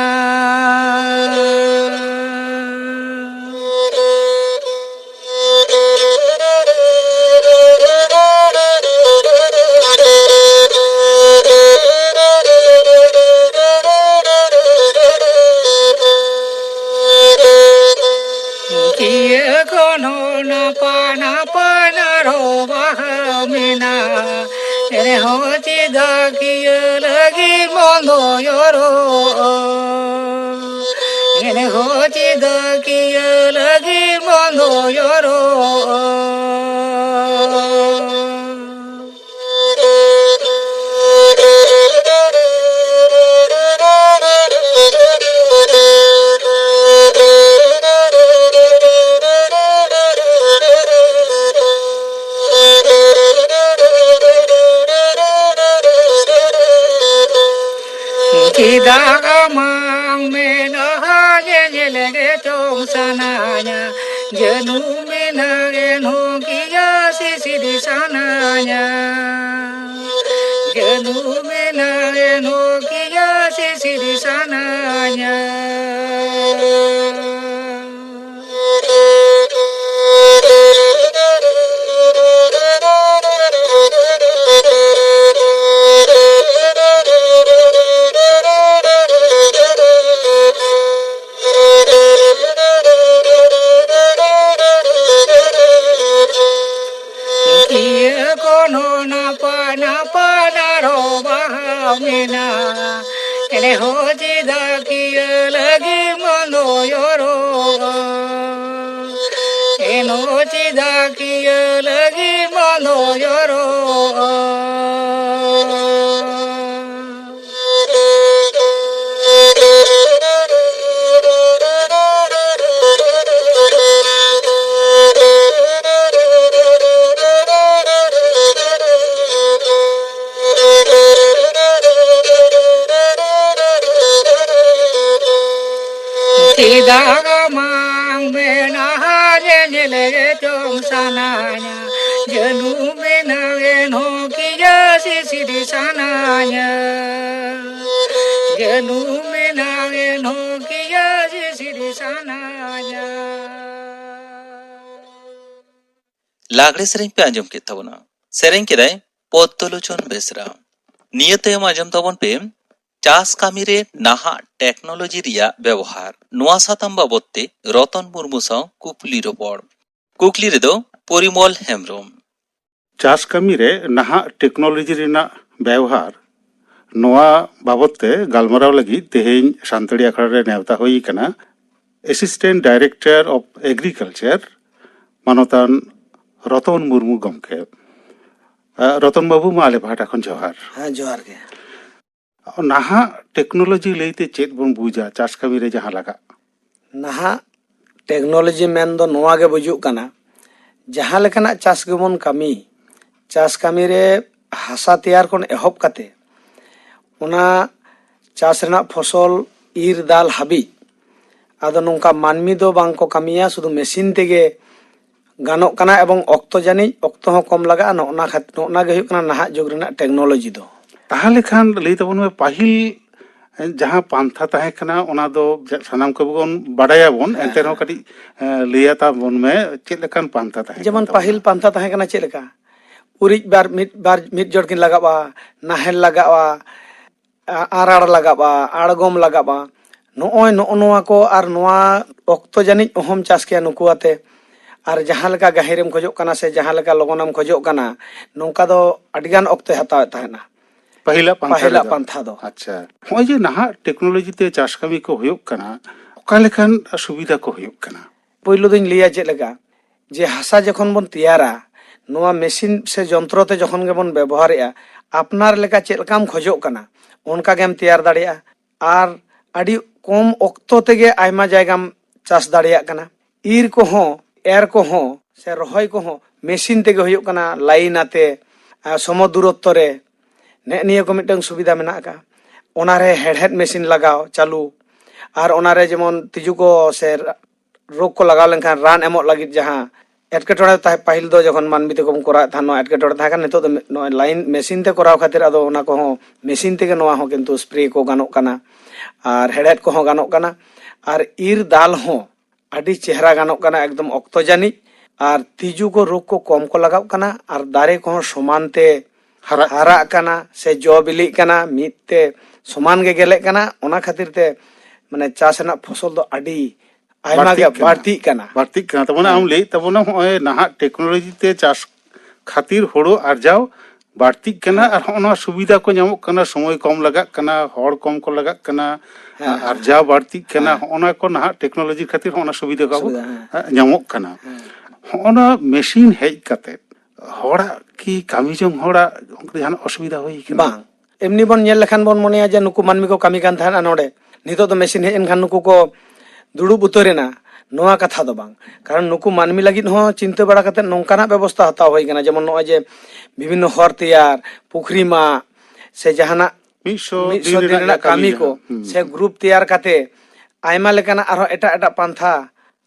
ᱠᱳᱱᱳ ᱱᱟᱯᱟ ᱱᱟᱯᱟ ᱱᱟᱨᱚ ᱵᱟᱦᱟ ᱢᱮᱱᱟᱜᱼᱟ, ᱮᱱᱦᱚᱸ ᱪᱮᱫᱟᱜ ᱠᱤᱭᱟᱹ ᱞᱟᱹᱜᱤᱫ ᱵᱚᱱᱫᱚ ᱡᱚᱨᱚᱜᱼᱟ? ᱮᱱᱦᱚᱸ ᱪᱮᱫᱟᱜ ᱠᱤᱭᱟᱹ ᱞᱟᱹᱜᱤᱫ ᱵᱚᱱᱫᱚ ᱡᱚᱨᱚᱜᱼᱟ? ᱪᱮᱫᱟᱜ ᱟᱢᱟᱝ ᱢᱮᱫᱦᱟ ᱧᱮᱧᱮᱞ ᱜᱮ ᱪᱚᱝ ᱥᱟᱱᱟᱧᱟ? ᱡᱟᱹᱱᱩ ᱢᱮᱱᱟᱜ ᱮᱱᱦᱚᱸ ᱠᱤᱭᱟ ᱥᱤᱥᱤᱨ ᱥᱟᱱᱟᱧᱟ᱾ ᱡᱟᱹᱱᱩ ᱢᱮᱱᱟᱜ ᱮᱱᱦᱚᱸ ᱠᱤᱭᱟ ᱥᱤᱥᱤᱨ ᱥᱟᱱᱟᱧᱟ᱾ ᱤᱭᱟᱹ ᱠᱳᱱᱳ ᱱᱟᱯᱟ ᱱᱟᱯᱟ ᱱᱟᱨᱚ ᱵᱟᱦᱟ ᱢᱮᱱᱟᱜᱼᱟ, ᱮᱱᱦᱚᱸ ᱪᱮᱫᱟᱜ ᱠᱤᱭᱟᱹ ᱞᱟᱹᱜᱤᱫ ᱵᱚᱱᱫᱚ ᱡᱚᱨᱚᱜᱼᱟ? ᱮᱱᱦᱚᱸ ᱪᱮᱫᱟᱜ ᱠᱤᱭᱟᱹ ᱞᱟᱹᱜᱤᱫ ᱵᱚᱱᱫᱚ ᱡᱚᱨᱚᱜᱼᱟ? ᱪᱮᱫᱟᱜ ᱟᱢᱟᱝ ᱢᱮᱫᱦᱟ ᱧᱮᱧᱮᱞ ᱜᱮ ᱪᱚᱝ ᱥᱟᱱᱟᱧᱟ? ᱡᱟᱹᱱᱩ ᱢᱮᱱᱟᱜ ᱮᱱᱦᱚᱸ ᱠᱤᱭᱟ ᱥᱤᱥᱤᱨ ᱥᱟᱱᱟᱧᱟ᱾ ᱡᱟᱹᱱᱩ ᱢᱮᱱᱟᱜ ᱮᱱᱦᱚᱸ ᱠᱤᱭᱟ ᱥᱤᱥᱤᱨ ᱥᱟᱱᱟᱧᱟ᱾ ᱞᱟᱜᱽᱲᱮ ᱥᱮᱨᱮᱧ ᱯᱮ ᱟᱸᱡᱚᱢ ᱠᱮᱫ ᱛᱟᱵᱚᱱᱟ᱾ ᱥᱮᱨᱮᱧ ᱠᱮᱫᱟᱭ ᱯᱚᱫᱽᱫᱚᱞᱳᱪᱚᱱ ᱵᱮᱥᱨᱟ᱾ ᱱᱤᱭᱟᱹ ᱛᱟᱭᱚᱢ ᱟᱸᱡᱚᱢ ᱛᱟᱵᱚᱱ ᱯᱮ ᱪᱟᱥ ᱠᱟᱹᱢᱤ ᱨᱮ ᱱᱟᱦᱟᱜ ᱴᱮᱠᱱᱳᱞᱚᱡᱤ ᱨᱮᱭᱟᱜ ᱵᱮᱣᱦᱟᱨ, ᱱᱚᱣᱟ ᱥᱟᱛᱟᱢ ᱵᱟᱵᱚᱛ ᱛᱮ ᱨᱚᱛᱚᱱ ᱢᱩᱨᱢᱩ ᱥᱟᱶ ᱠᱩᱠᱞᱤ ᱨᱚᱯᱚᱲ᱾ ᱠᱩᱠᱞᱤ ᱨᱮᱫᱚ ᱯᱚᱨᱤᱢᱚᱞ ᱦᱮᱢᱵᱽᱨᱚᱢ᱾ ᱪᱟᱥ ᱠᱟᱹᱢᱤ ᱨᱮ ᱱᱟᱦᱟᱜ ᱴᱮᱠᱱᱳᱞᱚᱡᱤ ᱨᱮᱱᱟᱜ ᱵᱮᱣᱦᱟᱨ, ᱱᱚᱣᱟ ᱵᱟᱵᱚᱛ ᱛᱮ ᱜᱟᱞᱢᱟᱨᱟᱣ ᱞᱟᱹᱜᱤᱫ ᱛᱮᱦᱮᱧ ᱥᱟᱱᱛᱟᱲᱤ ᱟᱠᱷᱲᱟ ᱨᱮ ᱱᱮᱣᱛᱟ ᱦᱩᱭ ᱟᱠᱟᱱᱟ Assistant Director of Agriculture ᱢᱟᱱᱚᱛᱟᱱ ᱨᱚᱛᱚᱱ ᱢᱩᱨᱢᱩ ᱜᱚᱢᱠᱮ᱾ ᱟ, ᱨᱚᱛᱚᱱ ᱵᱟᱹᱵᱩ, ᱢᱟ ᱟᱞᱮ ᱯᱟᱦᱴᱟ ᱠᱷᱚᱱ ᱡᱚᱦᱟᱨ᱾ ᱦᱮᱸ, ᱡᱚᱦᱟᱨ ᱜᱮ᱾ ᱱᱟᱦᱟᱜ ᱴᱮᱠᱱᱳᱞᱚᱡᱤ ᱞᱟᱹᱭᱛᱮ ᱪᱮᱫ ᱵᱚᱱ ᱵᱩᱡᱟ ᱪᱟᱥ ᱠᱟᱹᱢᱤ ᱨᱮ ᱡᱟᱦᱟᱸ ᱞᱟᱜᱟᱜ? ᱱᱟᱦᱟᱜ ᱴᱮᱠᱱᱳᱞᱚᱡᱤ ᱢᱮᱱ ᱫᱚ ᱱᱚᱣᱟ ᱜᱮ ᱵᱩᱡᱩᱜ ᱠᱟᱱᱟ, ᱡᱟᱦᱟᱸ ᱞᱮᱠᱟᱱᱟᱜ ᱪᱟᱥ ᱜᱮᱵᱚᱱ ᱠᱟᱹᱢᱤ, ᱪᱟᱥ ᱠᱟᱹᱢᱤ ᱨᱮ ᱦᱟᱥᱟ ᱛᱮᱭᱟᱨ ᱠᱷᱚᱱ ᱮᱦᱚᱵ ᱠᱟᱛᱮ ᱚᱱᱟ ᱪᱟᱥ ᱨᱮᱱᱟᱜ ᱯᱷᱚᱥᱚᱞ ᱤᱨ ᱫᱟᱞ ᱦᱟᱹᱵᱤᱡ, ᱟᱫᱚ ᱱᱚᱝᱠᱟ ᱢᱟᱹᱱᱢᱤ ᱫᱚ ᱵᱟᱝ ᱠᱚ ᱠᱟᱹᱢᱤᱭᱟ, ᱥᱩᱫᱷᱩ ᱢᱮᱥᱤᱱ ᱛᱮᱜᱮ ᱜᱟᱱᱚᱜ ᱠᱟᱱᱟ ᱮᱵᱚᱝ ᱚᱠᱛᱚ ᱡᱟᱹᱱᱤᱡ ᱚᱠᱛᱚ ᱦᱚᱸ ᱠᱚᱢ ᱞᱟᱜᱟᱜᱼᱟ᱾ ᱱᱚᱜᱼᱱᱟ ᱠᱷᱟᱹᱛ-, ᱱᱚᱜᱼᱱᱟ ᱜᱮ ᱦᱩᱭᱩᱜ ᱠᱟᱱᱟ ᱱᱟᱦᱟᱜ ᱡᱩᱜᱽ ᱨᱮᱱᱟᱜ ᱴᱮᱠᱱᱳᱞᱚᱡᱤ ᱫᱚ᱾ ᱛᱟᱦᱚᱞᱮ ᱠᱷᱟᱱ ᱞᱟᱹᱭ ᱛᱟᱵᱚᱱ ᱢᱮ, ᱯᱟᱹᱦᱤᱞ ᱡᱟᱦᱟᱸ ᱯᱟᱱᱛᱷᱟ ᱛᱟᱦᱮᱸ ᱠᱟᱱᱟ, ᱚᱱᱟ ᱫᱚ ᱡᱟ-, ᱥᱟᱱᱟᱢ ᱠᱚᱜᱮ ᱵᱚᱱ ᱵᱟᱰᱟᱭᱟᱵᱚᱱ, ᱦᱮᱸ, ᱮᱱᱛᱮ ᱨᱮᱦᱚᱸ ᱦᱮᱸ᱾ ᱠᱟᱹᱴᱤᱡ, ᱮ, ᱞᱟᱹᱭᱟ ᱛᱟᱵᱚᱱ ᱢᱮ, ᱪᱮᱫ ᱞᱮᱠᱟᱱ ᱯᱟᱱᱛᱷᱟ ᱛᱟᱦᱮᱸ ᱡᱮᱢᱚᱱ ᱠᱟᱱ ᱛᱟᱵᱚᱱᱟ? ᱯᱟᱹᱦᱤᱞ ᱯᱟᱱᱛᱷᱟ ᱛᱟᱦᱮᱸ ᱠᱟᱱᱟ ᱪᱮᱫ ᱞᱮᱠᱟ? ᱩᱨᱤᱡ ᱵᱟᱨ ᱢᱤᱫ, ᱵᱟᱨ ᱢᱤᱫ ᱡᱚᱲ ᱠᱤᱱ ᱞᱟᱜᱟᱜᱼᱟ, ᱱᱟᱦᱮᱞ ᱞᱟᱜᱟᱜᱼᱟ, ᱟ-, ᱟᱨᱟᱲ ᱞᱟᱜᱟᱜᱼᱟ, ᱟᱬᱜᱚᱢ ᱞᱟᱜᱟᱜᱼᱟ᱾ ᱱᱚᱜᱼᱚᱭ ᱱᱚᱜᱼᱚ ᱱᱚᱣᱟ ᱠᱚ ᱟᱨ ᱱᱚᱣᱟ ᱚᱠᱛᱚ ᱡᱟᱹᱱᱤᱡ ᱚᱦᱚᱢ ᱪᱟᱥ ᱠᱮᱭᱟ ᱱᱩᱠᱩ ᱟᱛᱮ᱾ ᱟᱨ ᱡᱟᱦᱟᱸ ᱞᱮᱠᱟ ᱜᱟᱹᱦᱤᱨᱮᱢ ᱠᱷᱚᱡᱚᱜ ᱠᱟᱱᱟ ᱥᱮ ᱡᱟᱦᱟᱸ ᱞᱮᱠᱟ ᱞᱚᱜᱚᱱᱮᱢ ᱠᱷᱚᱡᱚᱜ ᱠᱟᱱᱟ, ᱱᱚᱝᱠᱟ ᱫᱚ ᱟᱹᱰᱤᱜᱟᱱ ᱚᱠᱛᱚᱭ ᱦᱟᱛᱟᱣᱮᱫ ᱛᱟᱦᱮᱱᱟ᱾ ᱯᱟᱹᱦᱤᱞᱟᱜ ᱯᱟᱱᱛᱷᱟ ᱯᱟᱹᱦᱤᱞᱟᱜ ᱨᱮᱫᱚ? ᱯᱟᱱᱛᱷᱟ ᱫᱚ᱾ ᱟᱪᱪᱷᱟ, ᱱᱚᱜᱼᱚᱭ ᱡᱮ ᱱᱟᱦᱟᱜ ᱴᱮᱠᱱᱳᱞᱚᱡᱤ ᱛᱮ ᱪᱟᱥ ᱠᱟᱹᱢᱤ ᱠᱚ ᱦᱩᱭᱩᱜ ᱠᱟᱱᱟ, ᱚᱠᱟ ᱞᱮᱠᱟᱱ ᱥᱩᱵᱤᱫᱷᱟ ᱠᱚ ᱦᱩᱭᱩᱜ ᱠᱟᱱᱟ? ᱯᱳᱭᱞᱳ ᱫᱚᱧ ᱞᱟᱹᱭᱟ ᱪᱮᱫ ᱞᱮᱠᱟ, ᱡᱮ ᱦᱟᱥᱟ ᱡᱚᱠᱷᱚᱱ ᱵᱚᱱ ᱛᱮᱭᱟᱨᱟ, ᱱᱚᱣᱟ ᱢᱮᱥᱤᱱ ᱥᱮ ᱡᱚᱱᱛᱨᱚ ᱛᱮ ᱡᱚᱠᱷᱚᱱ ᱜᱮᱵᱚᱱ ᱵᱮᱵᱚᱦᱟᱨᱮᱜᱼᱟ, ᱟᱯᱱᱟᱨ ᱞᱮᱠᱟ ᱪᱮᱫ ᱞᱮᱠᱟᱢ ᱠᱷᱚᱡᱚᱜ ᱠᱟᱱᱟ, ᱚᱱᱠᱟ ᱜᱮᱢ ᱛᱮᱭᱟᱨ ᱫᱟᱲᱮᱭᱟᱜᱼᱟ᱾ ᱟᱨ ᱟᱹᱰᱤ ᱠᱚᱢ ᱚᱠᱛᱚ ᱛᱮᱜᱮ ᱟᱭᱢᱟ ᱡᱟᱭᱜᱟᱢ ᱪᱟᱥ ᱫᱟᱲᱮᱭᱟᱜ ᱠᱟᱱᱟ᱾ ᱤᱨ ᱠᱚᱦᱚᱸ, ᱮᱨ ᱠᱚᱦᱚᱸ, ᱥᱮ ᱨᱚᱦᱚᱭ ᱠᱚᱦᱚᱸ ᱢᱮᱥᱤᱱ ᱛᱮᱜᱮ ᱦᱩᱭᱩᱜ ᱠᱟᱱᱟ, ᱞᱟᱭᱤᱱ ᱟᱛᱮ, ᱟᱨ ᱥᱚᱢᱚ ᱫᱩᱨᱚᱛᱛᱚ ᱨᱮ᱾ ᱱᱮᱜᱼᱮ ᱱᱤᱭᱟᱹ ᱠᱚ ᱢᱤᱫᱴᱟᱝ ᱥᱩᱵᱤᱫᱷᱟ ᱢᱮᱱᱟᱜ ᱟᱠᱟᱫᱼᱟ᱾ ᱚᱱᱟᱨᱮ ᱦᱮᱲᱦᱮᱫ ᱢᱮᱥᱤᱱ ᱞᱟᱜᱟᱣ ᱪᱟᱹᱞᱩ, ᱟᱨ ᱚᱱᱟᱨᱮ ᱡᱮᱢᱚᱱ ᱛᱤᱡᱩ ᱠᱚ ᱥᱮ ᱨᱳᱜᱽ ᱠᱚ ᱞᱟᱜᱟᱣ ᱞᱮᱱᱠᱷᱟᱱ ᱨᱟᱱ ᱮᱢᱚᱜ ᱞᱟᱹᱜᱤᱫ ᱡᱟᱦᱟᱸ ᱮᱴᱠᱮᱴᱚᱬᱮ ᱛᱟᱦᱮᱸ, ᱯᱟᱹᱦᱤᱞ ᱫᱚ ᱡᱚᱠᱷᱚᱱ ᱢᱟᱹᱱᱢᱤ ᱛᱮᱠᱚ ᱵᱚᱱ ᱠᱚᱨᱟᱣᱮᱫ ᱛᱟᱦᱮᱸᱫ, ᱱᱚᱣᱟ ᱮᱴᱠᱮᱴᱚᱬᱮ ᱛᱟᱦᱮᱸ ᱠᱟᱱᱟ, ᱱᱤᱛᱚᱜ ᱫᱚ ᱱᱚᱜᱼᱚᱭ ᱞᱟᱭᱤᱱ ᱢᱮᱥᱤᱱ ᱛᱮ ᱠᱚᱨᱟᱣ ᱠᱷᱟᱹᱛᱤᱨ ᱟᱫᱚ ᱚᱱᱟ ᱠᱚᱦᱚᱸ ᱢᱮᱥᱤᱱ ᱛᱮᱜᱮ ᱱᱚᱣᱟ ᱦᱚᱸ ᱠᱤᱱᱛᱩ ᱥᱯᱨᱮ ᱠᱚ ᱜᱟᱱᱚᱜ ᱠᱟᱱᱟ, ᱟᱨ ᱦᱮᱲᱦᱮᱫ ᱠᱚᱦᱚᱸ ᱜᱟᱱᱚᱜ ᱠᱟᱱᱟ, ᱟᱨ ᱤᱨ ᱫᱟᱞ ᱦᱚᱸ ᱟᱹᱰᱤ ᱪᱮᱦᱨᱟ ᱜᱟᱱᱚᱜ ᱠᱟᱱᱟ, ᱮᱠᱫᱚᱢ ᱚᱠᱛᱚ ᱡᱟᱹᱱᱤᱡ, ᱟᱨ ᱛᱤᱡᱩ ᱠᱚ, ᱨᱳᱜᱽ ᱠᱚ ᱠᱚᱢ ᱠᱚ ᱞᱟᱜᱟᱜ ᱠᱟᱱᱟ, ᱟᱨ ᱫᱟᱨᱮ ᱠᱚᱦᱚᱸ ᱥᱚᱢᱟᱱ ᱛᱮ, ᱦᱟᱨᱟᱜ ᱦᱟᱨᱟᱜ ᱠᱟᱱᱟ ᱥᱮ ᱡᱚ ᱵᱤᱞᱤᱜ ᱠᱟᱱᱟ, ᱢᱤᱫ ᱛᱮ ᱥᱚᱢᱟᱱ ᱜᱮ ᱜᱮᱞᱮᱜ ᱠᱟᱱᱟ᱾ ᱚᱱᱟ ᱠᱷᱟᱹᱛᱤᱨ ᱛᱮ ᱢᱟᱱᱮ ᱪᱟᱥ ᱨᱮᱱᱟᱜ ᱯᱷᱚᱥᱚᱞ ᱫᱚ ᱟᱹᱰᱤ ᱟᱭᱢᱟ ᱜᱮ ᱵᱟᱹᱲᱛᱤᱜ ᱠᱟᱱᱟ᱾ ᱵᱟᱹᱲᱛᱤᱜ ᱠᱟᱱᱟ᱾ ᱵᱟᱹᱲᱛᱤᱜ ᱠᱟᱱᱟ᱾ ᱛᱟᱵᱚᱱᱟ, ᱦᱮᱸ᱾ ᱟᱢ ᱞᱟᱹᱭᱮᱫ ᱛᱟᱵᱚᱱᱟ ᱦᱚᱸᱜᱼᱚᱭ ᱱᱟᱦᱟᱜ ᱴᱮᱠᱱᱳᱞᱚᱡᱤ ᱛᱮ ᱪᱟᱥ ᱠᱷᱟᱹᱛᱤᱨ ᱦᱳᱲᱳ ᱟᱨᱡᱟᱣ ᱵᱟᱹᱲᱛᱤᱜ ᱠᱟᱱᱟ, ᱦᱮᱸ᱾ ᱟᱨ ᱦᱚᱸᱜᱼᱚ ᱱᱚᱣᱟ ᱥᱩᱵᱤᱫᱷᱟ ᱠᱚ ᱧᱟᱢᱚᱜ ᱠᱟᱱᱟ, ᱥᱚᱢᱚᱭ ᱠᱚᱢ ᱞᱟᱜᱟᱜ ᱠᱟᱱᱟ, ᱦᱚᱲ ᱠᱚᱢ ᱠᱚ ᱞᱟᱜᱟᱜ ᱠᱟᱱᱟ, ᱦᱮᱸ, ᱦᱮᱸ, ᱟᱨᱡᱟᱣ ᱵᱟᱹᱲᱛᱤᱜ ᱠᱟᱱᱟ, ᱦᱮᱸ᱾ ᱦᱚᱸᱜᱼᱚ ᱱᱚᱣᱟ ᱠᱚ ᱱᱟᱦᱟᱜ ᱴᱮᱠᱱᱳᱞᱚᱡᱤ ᱠᱷᱟᱹᱛᱤᱨ ᱦᱚᱸᱜᱼᱚ ᱱᱚᱣᱟ ᱥᱩᱵᱤᱫᱷᱟ ᱠᱚ ᱟᱵᱚ, ᱥᱩᱵᱤᱫᱷᱟ, ᱦᱮᱸ᱾ ᱦᱮᱸ, ᱧᱟᱢᱚᱜ ᱠᱟᱱᱟ᱾ ᱦᱮᱸ᱾ ᱦᱚᱸᱜᱼᱚ ᱱᱚᱣᱟ ᱢᱮᱥᱤᱱ ᱦᱮᱡ ᱠᱟᱛᱮ ᱦᱚᱲᱟᱜ ᱠᱤ ᱠᱟᱹᱢᱤ ᱡᱚᱝ ᱦᱚᱲᱟᱜ ᱚᱱᱠᱟ ᱡᱟᱦᱟᱱᱟᱜ ᱚᱥᱩᱵᱤᱫᱷᱟ ᱦᱩᱭ ᱠᱟᱱᱟ? ᱵᱟᱝ᱾ ᱮᱢᱱᱤ ᱵᱚᱱ ᱧᱮᱞ ᱞᱮᱠᱷᱟᱱ ᱵᱚᱱ ᱢᱚᱱᱮᱭᱟ ᱡᱮ ᱱᱩᱠᱩ ᱢᱟᱹᱱᱢᱤ ᱠᱚ ᱠᱟᱹᱢᱤ ᱠᱟᱱ ᱛᱟᱦᱮᱱᱟ ᱱᱚᱰᱮ, ᱱᱤᱛᱚᱜ ᱫᱚ ᱢᱮᱥᱤᱱ ᱦᱮᱡ ᱮᱱ ᱠᱷᱟᱱ ᱱᱩᱠᱩ ᱠᱚ ᱫᱩᱲᱩᱵ ᱩᱛᱟᱹᱨ ᱮᱱᱟ, ᱱᱚᱣᱟ ᱠᱟᱛᱷᱟ ᱫᱚ ᱵᱟᱝ᱾ ᱠᱟᱨᱚᱱ ᱱᱩᱠᱩ ᱢᱟᱹᱱᱢᱤ ᱞᱟᱹᱜᱤᱫ ᱦᱚᱸ ᱪᱤᱱᱛᱟᱹ ᱵᱟᱲᱟ ᱠᱟᱛᱮ ᱱᱚᱝᱠᱟᱱᱟᱜ ᱵᱮᱵᱚᱥᱛᱷᱟ ᱦᱟᱛᱟᱣ ᱦᱩᱭ ᱠᱟᱱᱟ, ᱡᱮᱢᱚᱱ ᱱᱚᱜᱼᱚᱭ ᱡᱮ ᱵᱤᱵᱷᱤᱱᱱᱚ ᱦᱚᱨ ᱛᱮᱭᱟᱨ, ᱯᱩᱠᱷᱨᱤ ᱢᱟᱜ, ᱥᱮ ᱡᱟᱦᱟᱱᱟᱜ ᱢᱤᱫ ᱥᱚ ᱢᱤᱫ ᱥᱚ ᱫᱤᱱ ᱫᱤᱱ ᱨᱮᱱᱟᱜ ᱨᱮᱱᱟᱜ ᱠᱟᱹᱢᱤ ᱠᱟᱹᱢᱤ ᱠᱚ, ᱡᱟᱦᱟᱸ, ᱦᱩᱸ᱾ ᱥᱮ ᱜᱨᱩᱯ ᱛᱮᱭᱟᱨ ᱠᱟᱛᱮ ᱟᱭᱢᱟ ᱞᱮᱠᱟᱱᱟᱜ ᱟᱨᱦᱚᱸ ᱮᱴᱟᱜ ᱮᱴᱟᱜ ᱯᱟᱱᱛᱷᱟ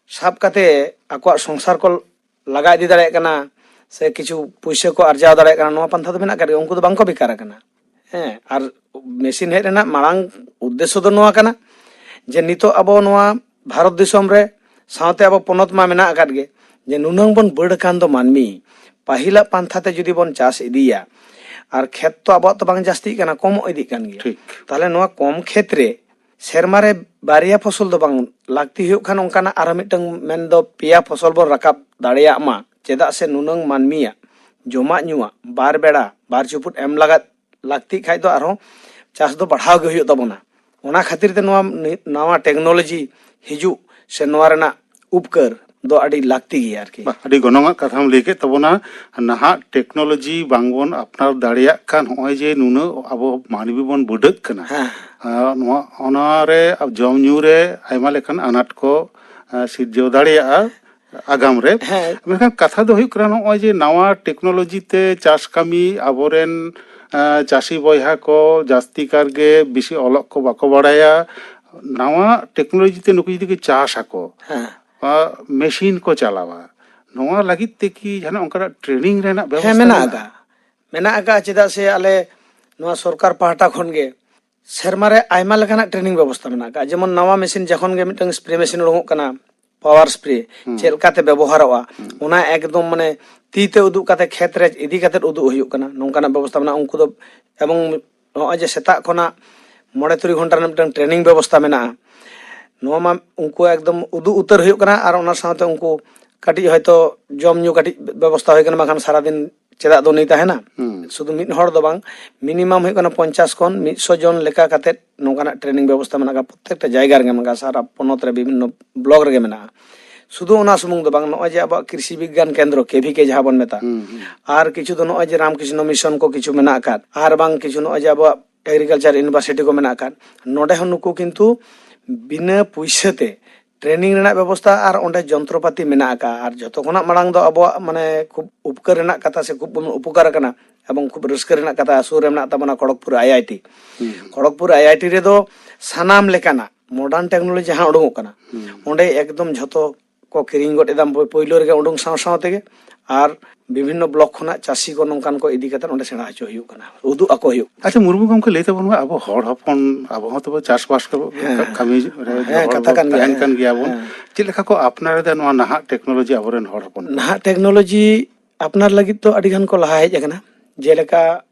ᱥᱟᱵ ᱠᱟᱛᱮ ᱟᱠᱚᱣᱟᱜ ᱥᱚᱝᱥᱟᱨ ᱠᱚ ᱞᱟᱜᱟ ᱤᱫᱤ ᱫᱟᱲᱮᱭᱟᱜ ᱠᱟᱱᱟ, ᱥᱮ ᱠᱤᱪᱷᱩ ᱯᱩᱭᱥᱟᱹ ᱠᱚ ᱟᱨᱡᱟᱣ ᱫᱟᱲᱮᱭᱟᱜ ᱠᱟᱱᱟ, ᱱᱚᱣᱟ ᱯᱟᱱᱛᱷᱟ ᱫᱚ ᱢᱮᱱᱟᱜ ᱟᱠᱟᱫ ᱜᱮᱭᱟ, ᱩᱱᱠᱩ ᱫᱚ ᱵᱟᱝᱠᱚ ᱵᱮᱠᱟᱨ ᱟᱠᱟᱱᱟ᱾ ᱦᱮᱸ, ᱟᱨ ᱢᱮᱥᱤᱱ ᱦᱮᱡ ᱨᱮᱱᱟᱜ ᱢᱟᱲᱟᱝ ᱩᱫᱽᱫᱮᱥᱥᱚ ᱫᱚ ᱱᱚᱣᱟ ᱠᱟᱱᱟ ᱡᱮ ᱱᱤᱛᱚᱜ ᱟᱵᱚ ᱱᱚᱣᱟ ᱵᱷᱟᱨᱚᱛ ᱫᱤᱥᱚᱢ ᱨᱮ ᱥᱟᱶᱛᱮ ᱟᱵᱚ ᱯᱚᱱᱚᱛ ᱢᱟ ᱢᱮᱱᱟᱜ ᱟᱠᱟᱫ ᱜᱮ, ᱡᱮ ᱱᱩᱱᱟᱹᱝ ᱵᱚᱱ ᱵᱟᱹᱲ ᱟᱠᱟᱱ ᱫᱚ ᱢᱟᱹᱱᱢᱤ, ᱯᱟᱹᱦᱤᱞᱟᱜ ᱯᱟᱱᱛᱷᱟ ᱛᱮ ᱡᱩᱫᱤ ᱵᱚᱱ ᱪᱟᱥ ᱤᱫᱤᱭᱟ, ᱟᱨ ᱠᱷᱮᱛ ᱛᱚ ᱟᱵᱚᱣᱟᱜ ᱛᱚ ᱵᱟᱝ ᱡᱟᱹᱥᱛᱤᱜ ᱠᱟᱱᱟ, ᱠᱚᱢᱚᱜ ᱤᱫᱤᱜ ᱠᱟᱱ ᱜᱮᱭᱟ᱾ ᱴᱷᱤᱠ᱾ ᱛᱟᱦᱞᱮ ᱱᱚᱣᱟ ᱠᱚᱢ ᱠᱷᱮᱛ ᱨᱮ ᱥᱮᱨᱢᱟ ᱨᱮ ᱵᱟᱨᱭᱟ ᱯᱷᱚᱥᱚᱞ ᱫᱚ ᱵᱟᱝ, ᱞᱟᱹᱠᱛᱤ ᱦᱩᱭᱩᱜ ᱠᱷᱟᱱ ᱚᱱᱠᱟᱱᱟᱜ ᱟᱨᱦᱚᱸ ᱢᱤᱫᱴᱟᱝ, ᱢᱮᱱᱫᱚ ᱯᱮᱭᱟ ᱯᱷᱚᱥᱚᱞ ᱵᱚᱱ ᱨᱟᱠᱟᱵ ᱫᱟᱲᱮᱭᱟᱜ ᱢᱟ, ᱪᱮᱫᱟᱜ ᱥᱮ ᱱᱩᱱᱟᱹᱝ ᱢᱟᱹᱱᱢᱤᱭᱟᱜ ᱡᱚᱢᱟᱜ ᱧᱩᱣᱟᱜ ᱵᱟᱨ ᱵᱮᱲᱟ ᱵᱟᱨ ᱪᱩᱯᱩᱫ ᱮᱢ ᱞᱟᱜᱟᱫ ᱞᱟᱹᱠᱛᱤᱜ ᱠᱷᱟᱡ ᱫᱚ ᱟᱨᱦᱚᱸ ᱪᱟᱥ ᱫᱚ ᱵᱟᱲᱦᱟᱣ ᱜᱮ ᱦᱩᱭᱩᱜ ᱛᱟᱵᱚᱱᱟ᱾ ᱚᱱᱟ ᱠᱷᱟᱹᱛᱤᱨ ᱛᱮ ᱱᱚᱣᱟ ᱱᱤ-, ᱱᱟᱣᱟ ᱴᱮᱠᱱᱳᱞᱚᱡᱤ ᱦᱤᱡᱩᱜ ᱥᱮ ᱱᱚᱣᱟ ᱨᱮᱱᱟᱜ ᱩᱯᱠᱟᱹᱨ ᱫᱚ ᱟᱹᱰᱤ ᱞᱟᱹᱠᱛᱤ ᱜᱮᱭᱟ ᱟᱨᱠᱤ᱾ ᱵᱟ, ᱟᱹᱰᱤ ᱜᱚᱱᱚᱝᱟᱜ ᱠᱟᱛᱷᱟᱢ ᱞᱟᱹᱭ ᱠᱮᱫ ᱛᱟᱵᱚᱱᱟ᱾ ᱱᱟᱦᱟᱜ ᱴᱮᱠᱱᱳᱞᱚᱡᱤ ᱵᱟᱝᱵᱚᱱ ᱟᱯᱱᱟᱨ ᱫᱟᱲᱮᱭᱟᱜ ᱠᱷᱟᱱ ᱱᱚᱜᱼᱚᱭ ᱡᱮ ᱱᱩᱱᱟᱹᱜ ᱟᱵᱚ ᱢᱟᱹᱱᱢᱤ ᱵᱚᱱ ᱵᱟᱹᱰᱟᱹᱜ ᱠᱟᱱᱟ, ᱦᱮᱸ᱾ ᱟᱨ ᱱᱚᱣᱟ, ᱚᱱᱟᱨᱮ ᱡᱚᱢ ᱧᱩ ᱨᱮ ᱟᱭᱢᱟ ᱞᱮᱠᱟᱱ ᱟᱱᱟᱴ ᱠᱚ, ᱟᱸ, ᱥᱤᱨᱡᱟᱹᱣ ᱫᱟᱲᱮᱭᱟᱜᱼᱟ ᱟᱜᱟᱢ ᱨᱮ᱾ ᱦᱮᱸ᱾ ᱢᱮᱱᱠᱷᱟᱱ ᱠᱟᱛᱷᱟ ᱫᱚ ᱦᱩᱭᱩᱜ ᱠᱟᱱᱟ ᱱᱚᱜᱼᱚᱭ ᱡᱮ ᱱᱟᱣᱟ ᱴᱮᱠᱱᱳᱞᱚᱡᱤ ᱛᱮ ᱪᱟᱥ ᱠᱟᱹᱢᱤ ᱟᱵᱚᱨᱮᱱ, ᱟᱸ, ᱪᱟᱹᱥᱤ ᱵᱚᱭᱦᱟ ᱠᱚ ᱡᱟᱹᱥᱛᱤ ᱠᱟᱨ ᱜᱮ ᱵᱮᱥᱤ ᱚᱞᱚᱜ ᱠᱚ ᱵᱟᱠᱚ ᱵᱟᱲᱟᱭᱟ᱾ ᱱᱟᱣᱟ ᱴᱮᱠᱱᱳᱞᱚᱡᱤ ᱛᱮ ᱱᱩᱠᱩ ᱡᱩᱫᱤ ᱠᱚ ᱪᱟᱥ ᱟᱠᱚ, ᱦᱮᱸ᱾ ᱟᱸ, ᱢᱮᱥᱤᱱ ᱠᱚ ᱪᱟᱞᱟᱣᱟ, ᱱᱚᱣᱟ ᱞᱟᱹᱜᱤᱫ ᱛᱮ ᱠᱤ ᱡᱟᱦᱟᱱᱟᱜ ᱚᱱᱠᱟᱱᱟᱜ ᱴᱨᱮᱱᱤᱝ ᱨᱮᱱᱟᱜ ᱵᱮᱵᱚᱥᱛᱷᱟ ᱦᱮᱸ, ᱢᱮᱱᱟᱜ ᱢᱮᱱᱟᱜᱼᱟ? ᱟᱠᱟᱫᱼᱟ᱾ ᱢᱮᱱᱟᱜ ᱟᱠᱟᱫᱼᱟ, ᱪᱮᱫᱟᱜ ᱥᱮ ᱟᱞᱮ ᱱᱚᱣᱟ ᱥᱚᱨᱠᱟᱨ ᱯᱟᱦᱴᱟ ᱠᱷᱚᱱ ᱜᱮ ᱥᱮᱨᱢᱟ ᱨᱮ ᱟᱭᱢᱟ ᱞᱮᱠᱟᱱᱟᱜ ᱴᱨᱮᱱᱤᱝ ᱵᱮᱵᱚᱥᱛᱷᱟ ᱢᱮᱱᱟᱜ ᱟᱠᱟᱫᱼᱟ᱾ ᱡᱮᱢᱚᱱ ᱱᱟᱣᱟ ᱢᱮᱥᱤᱱ ᱡᱚᱠᱷᱚᱱ ᱜᱮ ᱢᱤᱫᱴᱟᱝ ᱥᱯᱨᱮ ᱢᱮᱥᱤᱱ ᱩᱰᱩᱠᱚᱜ ᱠᱟᱱᱟ, ᱯᱟᱣᱟᱨ ᱥᱯᱨᱮ ᱪᱮᱫ ᱞᱮᱠᱟᱛᱮ ᱵᱮᱵᱚᱦᱟᱨᱚᱜᱼᱟ, ᱚᱱᱟ ᱮᱠᱫᱚᱢ ᱢᱟᱱᱮ ᱛᱤ ᱛᱮ ᱩᱫᱩᱜ ᱠᱟᱛᱮ ᱠᱷᱮᱛ ᱨᱮ ᱤᱫᱤ ᱠᱟᱛᱮ ᱩᱫᱩᱜ ᱦᱩᱭᱩᱜ ᱠᱟᱱᱟ, ᱱᱚᱝᱠᱟᱱᱟᱜ ᱵᱮᱵᱚᱥᱛᱷᱟ ᱢᱮᱱᱟᱜᱼᱟ᱾ ᱩᱱᱠᱩ ᱫᱚ ᱮᱵᱚᱝ ᱱᱚᱜᱼᱚᱭ ᱡᱮ ᱥᱮᱛᱟᱜ ᱠᱷᱚᱱᱟᱜ ᱢᱚᱬᱮ ᱛᱩᱨᱩᱭ ᱜᱷᱚᱱᱴᱟ ᱨᱮᱱᱟᱜ ᱢᱤᱫᱴᱟᱝ ᱴᱨᱮᱱᱤᱝ ᱵᱮᱵᱚᱥᱛᱷᱟ ᱢᱮᱱᱟᱜᱼᱟ᱾ ᱱᱚᱣᱟ ᱢᱟ ᱩᱱᱠᱩ ᱮᱠᱫᱚᱢ ᱩᱫᱩᱜ ᱩᱛᱟᱹᱨ ᱦᱩᱭᱩᱜ ᱠᱟᱱᱟ, ᱟᱨ ᱚᱱᱟ ᱥᱟᱶᱛᱮ ᱩᱱᱠᱩ ᱠᱟᱹᱴᱤᱡ ᱦᱚᱭᱛᱳ ᱡᱚᱢ ᱧᱩ ᱠᱟᱹᱴᱤᱡ ᱵᱮᱵᱚᱥᱛᱷᱟ ᱦᱩᱭ ᱠᱟᱱᱟ, ᱵᱟᱝᱠᱷᱟᱱ ᱥᱟᱨᱟᱫᱤᱱ ᱪᱮᱫᱟᱜ ᱫᱚ ᱩᱱᱤ ᱛᱟᱦᱮᱱᱟ? ᱥᱩᱫᱷᱩ ᱢᱤᱫ ᱦᱚᱲ ᱫᱚ ᱵᱟᱝ, ᱢᱤᱱᱤᱢᱟᱢ ᱦᱩᱭᱩᱜ ᱠᱟᱱᱟ ᱯᱚᱧᱪᱟᱥ ᱠᱷᱚᱱ ᱢᱤᱫᱥᱚ ᱡᱚᱱ ᱞᱮᱠᱟ ᱠᱟᱛᱮᱫ ᱱᱚᱝᱠᱟᱱᱟᱜ ᱴᱨᱮᱱᱤᱝ ᱵᱮᱵᱚᱥᱛᱷᱟ ᱢᱮᱱᱟᱜ ᱟᱠᱟᱫᱟ᱾ ᱯᱨᱚᱛᱛᱮᱠᱴᱟ ᱡᱟᱭᱜᱟ ᱨᱮᱜᱮ ᱢᱮᱱᱟᱜᱼᱟ, ᱥᱟᱨᱟ ᱯᱚᱱᱚᱛ ᱨᱮ ᱵᱤᱵᱷᱤᱱᱱᱚ ᱵᱞᱚᱠ ᱨᱮᱜᱮ ᱢᱮᱱᱟᱜᱼᱟ᱾ ᱥᱩᱫᱷᱩ ᱚᱱᱟ ᱥᱩᱢᱩᱝ ᱫᱚ ᱵᱟᱝ, ᱱᱚᱜᱼᱚᱭ ᱡᱮ ᱟᱵᱚᱣᱟᱜ ᱠᱨᱤᱥᱤ ᱵᱤᱜᱽᱜᱟᱱ ᱠᱮᱱᱫᱨᱚ, ᱠᱮ ᱵᱷᱤ ᱠᱮ ᱡᱟᱦᱟᱸ ᱵᱚᱱ ᱢᱮᱛᱟᱜ, ᱟᱨ ᱠᱤᱪᱷᱩ ᱫᱚ ᱱᱚᱜᱼᱚᱭ ᱡᱮ ᱨᱟᱢᱠᱨᱤᱥᱱᱚ ᱢᱤᱥᱚᱱ ᱠᱚ ᱠᱤᱪᱷᱩ ᱢᱮᱱᱟᱜ ᱟᱠᱟᱫ, ᱟᱨ ᱵᱟᱝ ᱠᱤᱪᱷᱩ ᱱᱚᱜᱼᱚᱭ ᱡᱮ ᱟᱵᱚᱣᱟᱜ ᱮᱜᱽᱨᱤᱠᱟᱞᱪᱟᱨ ᱤᱭᱩᱱᱤᱵᱷᱟᱨᱥᱤᱴᱤ ᱠᱚ ᱢᱮᱱᱟᱜ ᱟᱠᱟᱫ, ᱱᱚᱰᱮ ᱦᱚᱸ ᱱᱩᱠᱩ ᱠᱤᱱᱛᱩ ᱵᱤᱱᱟᱹ ᱯᱩᱭᱥᱟᱹ ᱛᱮ ᱴᱨᱮᱱᱤᱝ ᱨᱮᱱᱟᱜ ᱵᱮᱵᱚᱥᱛᱷᱟ ᱟᱨ ᱚᱸᱰᱮ ᱡᱚᱱᱛᱨᱚᱯᱟᱛᱤ ᱢᱮᱱᱟᱜ ᱟᱠᱟᱫᱼᱟ᱾ ᱟᱨ ᱡᱚᱛᱚ ᱠᱷᱚᱱᱟᱜ ᱢᱟᱲᱟᱝ ᱫᱚ ᱟᱵᱚᱣᱟᱜ ᱢᱟᱱᱮ ᱠᱷᱩᱵ ᱩᱯᱠᱟᱹᱨ ᱨᱮᱱᱟᱜ ᱠᱟᱛᱷᱟ ᱥᱮ ᱠᱷᱩᱵ ᱵᱚᱱ ᱩᱯᱚᱠᱟᱨ ᱟᱠᱟᱱᱟ ᱮᱵᱚᱝ ᱠᱷᱩᱵ ᱨᱟᱹᱥᱠᱟᱹ ᱨᱮᱱᱟᱜ ᱠᱟᱛᱷᱟ, ᱥᱩᱨ ᱨᱮ ᱢᱮᱱᱟᱜ ᱛᱟᱵᱚᱱᱟ Kharagpur I I T. Kharagpur I I T ᱨᱮᱫᱚ ᱥᱟᱱᱟᱢ ᱞᱮᱠᱟᱱᱟᱜ ᱢᱚᱰᱟᱨᱱ ᱴᱮᱠᱱᱳᱞᱚᱡᱤ ᱡᱟᱦᱟᱸ ᱩᱰᱩᱠᱚᱜ ᱠᱟᱱᱟ, ᱚᱸᱰᱮ ᱮᱠᱫᱚᱢ ᱡᱷᱚᱛᱚ ᱠᱚ ᱠᱤᱨᱤᱧ ᱜᱚᱫ ᱮᱫᱟ ᱯᱳ-, ᱯᱳᱭᱞᱳ ᱨᱮᱜᱮ ᱩᱰᱩᱝ ᱥᱟᱶ ᱥᱟᱶ ᱛᱮᱜᱮ᱾ ᱟᱨ ᱵᱤᱵᱷᱤᱱᱱᱚ ᱵᱞᱚᱠ ᱠᱷᱚᱱᱟᱜ ᱪᱟᱹᱥᱤ ᱠᱚ ᱱᱚᱝᱠᱟᱱ ᱠᱚ ᱤᱫᱤ ᱠᱟᱛᱮ ᱚᱸᱰᱮ ᱥᱮᱬᱟ ᱦᱚᱪᱚ ᱦᱩᱭᱩᱜ ᱠᱟᱱᱟ, ᱩᱫᱩᱜ ᱟᱠᱚ ᱦᱩᱭᱩᱜ ᱠᱟᱱᱟ᱾ ᱟᱪᱪᱷᱟ, ᱢᱩᱨᱢᱩ ᱜᱚᱢᱠᱮ, ᱞᱟᱹᱭ ᱛᱟᱵᱚᱱ ᱢᱮ, ᱟᱵᱚ ᱦᱚᱲ ᱦᱚᱯᱚᱱ, ᱟᱵᱚ ᱦᱚᱸ ᱛᱚᱵᱚ ᱪᱟᱥᱵᱟᱥ ᱠᱚ ᱦᱮᱸ᱾ ᱠᱟᱹᱢᱤ ᱨᱮ ᱦᱮᱸ, ᱦᱚᱲ ᱠᱟᱛᱷᱟ ᱵᱚ ᱠᱟᱱ ᱜᱮᱭᱟ᱾ ᱛᱟᱦᱮᱱ ᱠᱟᱱ ᱦᱮᱸ, ᱜᱮᱭᱟ ᱵᱚᱱ᱾ ᱦᱮᱸ᱾ ᱪᱮᱫ ᱞᱮᱠᱟ ᱠᱚ ᱟᱯᱱᱟᱨ ᱮᱫᱟ ᱱᱚᱣᱟ ᱱᱟᱦᱟᱜ ᱴᱮᱠᱱᱳᱞᱚᱡᱤ ᱟᱵᱚᱨᱮᱱ ᱦᱚᱲ ᱦᱚᱯᱚᱱ ᱠᱚ? ᱱᱟᱦᱟᱜ ᱴᱮᱠᱱᱳᱞᱚᱡᱤ ᱟᱯᱱᱟᱨ ᱞᱟᱹᱜᱤᱫ ᱫᱚ ᱟᱹᱰᱤ ᱜᱟᱱ ᱠᱚ ᱞᱟᱦᱟ ᱦᱮᱡ ᱟᱠᱟᱱᱟ᱾ ᱡᱮᱞᱮᱠᱟ